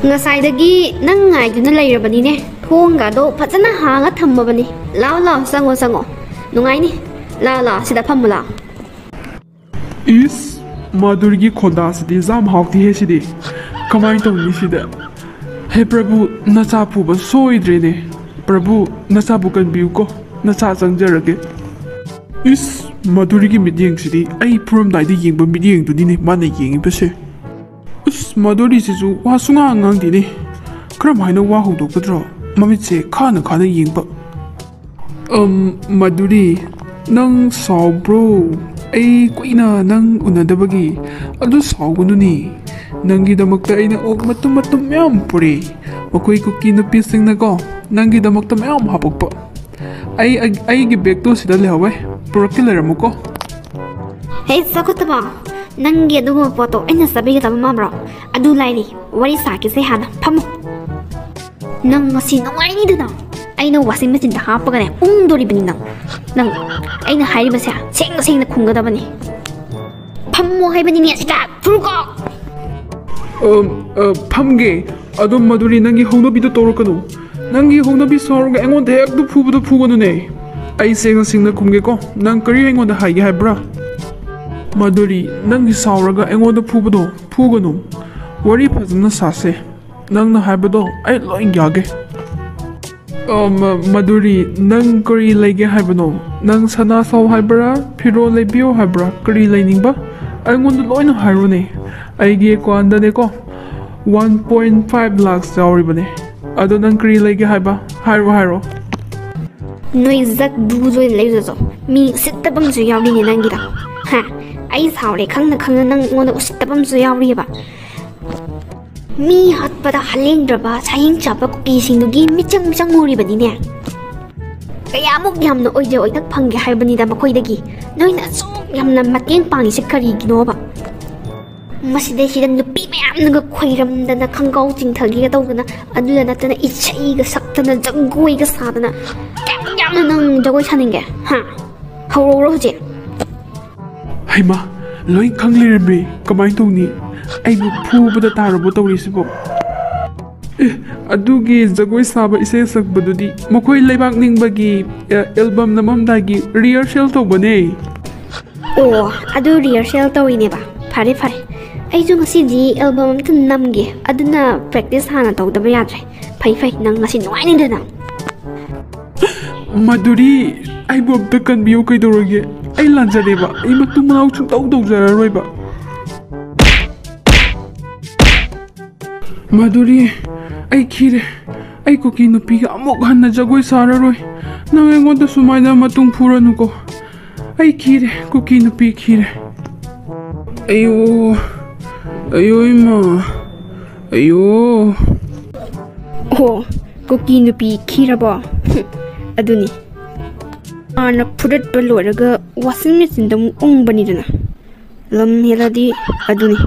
ꯉꯁꯥꯏꯗꯒꯤ ꯅꯪ ꯉꯥꯏꯗꯨꯅ ꯂꯩꯔꯕꯅꯤꯅꯦ꯫ ꯊꯣꯡꯒꯗꯣ ꯐꯖꯅ ꯍꯥꯡꯉ ꯊꯝꯃꯕꯅꯤ꯫ ꯂꯥꯎ, ꯂꯥꯎ, ꯆꯪꯉꯣ, ꯆꯪꯉꯣ꯫ ꯅꯨꯡꯉꯥꯏꯅꯤ꯫ ꯂꯥꯎ, ꯂꯥꯎ, ꯁꯤꯗ ꯐꯝꯃꯨ ꯂꯥꯎ꯫ ꯏꯁ, ꯃꯥꯗꯨꯔꯤꯒꯤ ꯈꯣꯟꯗꯥꯁꯤꯗꯤ ꯌꯥꯝ ꯍꯥꯎꯇꯦꯍꯦ ꯁꯤꯗꯤ꯫ ꯀꯃꯥꯏꯅ ꯇꯧꯅꯤ ꯁꯤꯗ? ꯍꯦ ꯄ꯭ꯔꯚꯨ, ꯅꯆꯥ ꯐꯨꯕ ꯁꯣꯏꯗ꯭ꯔꯦꯅꯦ꯫ ꯄ꯭ꯔꯚꯨ, ꯅꯆꯥꯕꯨ ꯀꯟꯕꯤꯌꯨꯀꯣ꯫ ꯅꯆꯥ ꯆꯪꯖꯔꯒꯦ꯫ ꯏꯁ, ꯃꯥꯗꯨꯔꯤꯒꯤ ꯃꯤꯠꯌꯦꯡꯁꯤꯗꯤ ꯑꯩ ꯐꯨꯔꯝꯗꯥꯏꯗ ꯌꯦꯡꯕ ꯃꯤꯠꯌꯦꯡꯗꯨꯅꯤꯅꯦ ꯃꯥꯅ ꯌꯦꯡꯉꯤꯕꯁꯦ꯫ ꯎꯁ, ꯃꯥꯗꯨꯔꯤꯁꯤꯁꯨ ꯋꯥ ꯁꯨꯡꯉꯥꯡ ꯉꯥꯡꯗꯦꯅꯦ꯫ ꯀꯔꯝꯍꯥꯏꯅ ꯋꯥ ꯍꯧꯗꯣꯛꯀꯗ꯭ꯔꯣ? ꯃꯃꯤꯠꯁꯦ ꯈꯥꯅ ꯈꯥꯅ ꯌꯦꯡꯕ꯫ ꯑꯝ, ꯃꯥꯗꯨꯔꯤ, ꯅꯪ ꯁꯥꯎꯕ꯭ꯔꯣ? ꯑꯩ ꯀꯨꯏꯅ ꯅꯪ ꯎꯅꯗꯕꯒꯤ꯫ ꯑꯗꯨ ꯁꯥꯎꯒꯅꯨꯅꯦ꯫ ꯅꯪꯒꯤꯗꯃꯛꯇ ꯑꯩꯅ ꯑꯣꯛ ꯃꯇꯨꯝ ꯃꯇꯨꯝ ꯃꯌꯥꯝ ꯄꯨꯔꯛꯏ꯫ ꯃꯈꯣꯏ ꯀꯨꯀꯤ ꯅꯨꯄꯤꯁꯤꯡꯅꯀꯣ, ꯅꯪꯒꯤꯗꯃꯛꯇ ꯃꯌꯥꯝ ꯍꯥꯄꯛꯄ꯫ ꯑꯩ, ꯑꯩ, ꯑꯩꯒꯤ ꯕꯦꯒꯇꯣ ꯁꯤꯗ ꯂꯩꯍꯧꯋꯦ꯫ ꯄꯨꯔꯛꯀꯦ ꯂꯩꯔꯝꯃꯨꯀꯣ꯫ ꯍꯦ, ꯆꯥꯎꯈꯠꯇꯕ! ꯅꯪꯒꯤ ꯑꯗꯨꯒꯨꯝꯕ ꯄꯣꯠꯇꯣ ꯑꯩꯅ ꯆꯥꯕꯤꯒꯗꯕ ꯃꯥꯟꯕ꯭ꯔꯣ? ꯑꯗꯨ ꯂꯥꯏꯔꯤ, ꯋꯥꯔꯤ ꯁꯥꯈꯤꯁꯦ ꯍꯥꯟꯅ꯫ ꯐꯝꯃꯨ꯫ ꯅꯪ ꯉꯁꯤ ꯅꯨꯡꯉꯥꯏꯅꯤꯗꯅ꯫ ꯑꯩꯅ washing machineꯗ ꯍꯥꯞꯄꯒꯅꯦ, ꯎꯪꯗꯣꯔꯤꯕꯅꯤ ꯅꯪ꯫ ꯅꯪ ꯑꯩꯅ ꯍꯥꯏꯔꯤꯕꯁꯦ ꯁꯦꯡꯅ ꯁꯦꯡꯅ ꯈꯨꯝꯒꯗꯕꯅꯤ꯫ ꯐꯝꯃꯣ ꯍꯥꯏꯕꯅꯤꯅꯦ ꯁꯤꯗ꯫ ꯊꯨꯔꯨꯀꯣ꯫ ꯑ, ꯑ, ꯐꯝꯒꯦ꯫ ꯑꯗꯣ ꯃꯗꯨꯔꯤ, ꯅꯪꯒꯤ ꯍꯧꯅꯕꯤꯗꯣ ꯇꯧꯔꯛꯀꯅꯨ꯫ ꯅꯪꯒꯤ ꯍꯧꯅꯕꯤ ꯁꯥꯎꯔꯒ ꯑꯩꯉꯣꯟꯗ ꯍꯦꯛꯇ ꯐꯨꯕꯗꯣ ꯐꯨꯒꯅꯨꯅꯦ꯫ ꯑꯩ ꯁꯦꯡꯅ ꯁꯦꯡꯅ ꯈꯨꯝꯒꯦꯀꯣ꯫ ꯅꯪ ꯀꯔꯤ ꯑꯩꯉꯣꯟꯗ ꯍꯥꯏꯒꯦ ꯍꯥꯏꯕ꯭ꯔꯥ? ꯃꯗꯨꯔꯤ, ꯅꯪꯒꯤ ꯁꯥꯎꯔꯒ ꯑꯩꯉꯣꯟꯗ ꯐꯨꯕꯗꯣ ꯐꯨꯒꯅꯨ꯫ ꯋꯥꯔꯤ ꯐꯖꯅ ꯁꯥꯁꯦ꯫ ꯅꯪꯅ ꯍꯥꯏꯕꯗꯣ ꯑꯩ ꯂꯣꯏ ꯌꯥꯒꯦ꯫ ꯑ, ꯃ-, ꯃꯗꯨꯔꯤ, ꯅꯪ ꯀꯔꯤ ꯂꯩꯒꯦ ꯍꯥꯏꯕꯅꯣ? ꯅꯪ ꯁꯅꯥ ꯁꯥꯎ ꯍꯥꯏꯕ꯭ꯔꯥ? ꯐꯤꯔꯣꯜ ꯂꯩꯕꯤꯌꯨ ꯍꯥꯏꯕ꯭ꯔꯥ? ꯀꯔꯤ ꯂꯩꯅꯤꯡꯕ? ꯑꯩꯉꯣꯟꯗ ꯂꯣꯏꯅ ꯍꯥꯏꯔꯣꯅꯦ꯫ ꯑꯩꯒꯤ ꯑꯦꯀꯥꯎꯟꯗꯅꯦꯀꯣ, ꯋꯥꯟ ꯄꯣꯏꯟ ꯐꯥꯏꯚ ꯂꯥꯛꯁ ꯌꯥꯎꯔꯤꯕꯅꯦ꯫ ꯑꯗꯣ ꯅꯪ ꯀꯔꯤ ꯂꯩꯒꯦ ꯍꯥꯏꯕ? ꯍꯥꯏꯔꯣ, ꯍꯥꯏꯔꯣ꯫ ꯅꯣꯏ ꯖꯛ ꯗꯨ ꯂꯣꯏꯅ ꯂꯩꯖꯁꯣ꯫ ꯃꯤ ꯎꯁꯤꯠꯇꯕ ꯑꯃꯁꯨ ꯌꯥꯎꯔꯤꯅꯦ ꯅꯪꯒꯤꯗ꯫ ꯍꯥ? ꯑꯩ ꯁꯥꯎꯔꯦ ꯈꯪꯅ ꯈꯪꯅ ꯅꯪ ꯑꯩꯉꯣꯟꯗ ꯎꯁꯤꯠꯇꯕ ꯑꯃꯁꯨ ꯌꯥꯎꯔꯤꯑꯕ꯫ ꯃꯤ ꯍꯥꯠꯄꯗ ꯍꯥꯂꯦꯡꯗ꯭ꯔꯕ ꯁꯥꯍꯤꯡ ꯆꯥꯕ ꯀꯨꯀꯤꯁꯤꯡꯗꯨꯒꯤ ꯃꯤꯆꯪ ꯃꯤꯆꯪ ꯎꯔꯤꯕꯅꯤꯅꯦ꯫ ꯀꯌꯥꯃꯨꯛ ꯌꯥꯝꯅ ꯑꯣꯏꯖ ꯑꯣꯏꯊꯛ ꯐꯪꯒꯦ ꯍꯥꯏꯕꯅꯤꯗ ꯃꯈꯣꯏꯗꯒꯤ꯫ ꯅꯣꯏꯅ ꯑꯁꯨꯛ ꯌꯥꯝꯅ ꯃꯇꯦꯡ ꯄꯥꯡꯉꯤꯁꯦ ꯀꯔꯤꯒꯤꯅꯣꯕ? ꯃꯁꯤꯗꯩꯁꯤꯗ ꯅꯨꯄꯤ ꯃꯌꯥꯝꯅꯒ ꯈꯣꯏꯔꯝꯗꯅ ꯈꯪꯒꯥꯎ ꯆꯤꯡꯊꯒꯦꯒ ꯇꯧꯗꯅ, ꯑꯗꯨꯗ ꯅꯠꯇꯅ ꯏꯁꯩꯒ ꯁꯛꯇꯅ ꯖꯒꯣꯏꯒ ꯁꯥꯗꯅ ꯀꯌꯥꯝ ꯌꯥꯝꯅ ꯅꯪ ꯖꯒꯣꯏ ꯁꯥꯅꯤꯡꯒꯦ? ꯍꯥ? ꯍꯧꯔꯛꯎꯔꯣ ꯍꯧꯖꯤꯛ꯫ ꯍꯩꯃꯥ, ꯂꯣꯏ ꯈꯪ ꯂꯩꯔꯝꯃꯦ꯫ ꯀꯃꯥꯏꯅ ꯇꯧꯅꯤ? ꯑꯩꯕꯨ ꯐꯨꯕꯗ ꯇꯥꯔꯕꯣ ꯇꯧꯔꯤꯁꯤꯕꯣ? ꯑꯦ, ꯑꯗꯨꯒꯤ ꯖꯒꯣꯏ ꯁꯥꯕ ꯏꯁꯩ ꯁꯛꯄꯗꯨꯗꯤ ꯃꯈꯣꯏ ꯂꯩꯕꯥꯛ ꯅꯤꯡꯕꯒꯤ, ꯑꯦ, ꯑꯦꯜꯕꯝ ꯅꯝꯃꯝꯗꯥꯏꯒꯤ ꯔꯤꯍꯔꯁꯦꯜ ꯇꯧꯕꯅꯦ꯫ ꯑꯣ, ꯑꯗꯨ ꯔꯤꯍꯔꯁꯦꯜ ꯇꯧꯔꯤꯅꯦꯕ꯫ ꯐꯔꯦ, ꯐꯔꯦ꯫ ꯑꯩꯁꯨ ꯉꯁꯤꯗꯤ ꯑꯦꯜꯕꯝ ꯑꯝꯇ ꯅꯝꯒꯦ, ꯑꯗꯨꯅ ꯄ꯭ꯔꯦꯛꯇꯤꯁ ꯍꯥꯟꯅ ꯇꯧꯗꯕ ꯌꯥꯗ꯭ꯔꯦ꯫ ꯐꯩ, ꯐꯩ, ꯅꯪ ꯉꯁꯤ ꯅꯨꯡꯉꯥꯏꯅꯤꯗꯅ꯫ ꯃꯗꯨꯔꯤ, ꯑꯩꯕꯨ ꯑꯝꯇ ꯀꯟꯕꯤꯌꯨ ꯀꯩꯗꯧꯔꯒꯦ? ꯑꯩ ꯂꯥꯟꯖꯔꯦꯕ꯫ ꯑꯩ ꯃꯇꯨꯡ ꯃꯅꯥꯎ ꯁꯨꯡꯇꯧ ꯇꯧꯖꯔꯔꯣꯏꯕ꯫ ꯃꯗꯨꯔꯤ, ꯑꯩ ꯈꯤꯔꯦ꯫ ꯑꯩ ꯀꯨꯀꯤ ꯅꯨꯄꯤꯒ ꯑꯃꯨꯛ ꯍꯟꯅ ꯖꯒꯣꯏ ꯁꯥꯔꯔꯣꯏ꯫ ꯅꯪ ꯑꯩꯉꯣꯟꯗ ꯁꯨꯃꯥꯏꯅ ꯃꯇꯨꯡ ꯐꯨꯔꯅꯨꯀꯣ꯫ ꯑꯩ ꯈꯤꯔꯦ, ꯀꯨꯀꯤ ꯅꯨꯄꯤ ꯈꯤꯔꯦ꯫ ꯑꯌꯣ, ꯑꯌꯣ ꯏꯃꯥ, ꯑꯌꯣ꯫ ꯑꯣ, ꯀꯨꯀꯤ ꯅꯨꯄꯤ ꯈꯤꯔꯕꯣ? ꯍꯨꯝ, ꯑꯗꯨꯅꯤ꯫ ꯍꯥꯟꯅ ꯐꯨꯗꯠꯄ ꯂꯣꯏꯔꯒ ꯋꯥꯁꯤꯡ ꯃꯦꯆꯤꯟꯗ ꯑꯃꯨꯛ ꯎꯪꯕꯅꯤꯗꯅ꯫ ꯂꯝ ꯍꯦꯜꯂꯗꯤ ꯑꯗꯨꯅꯤ꯫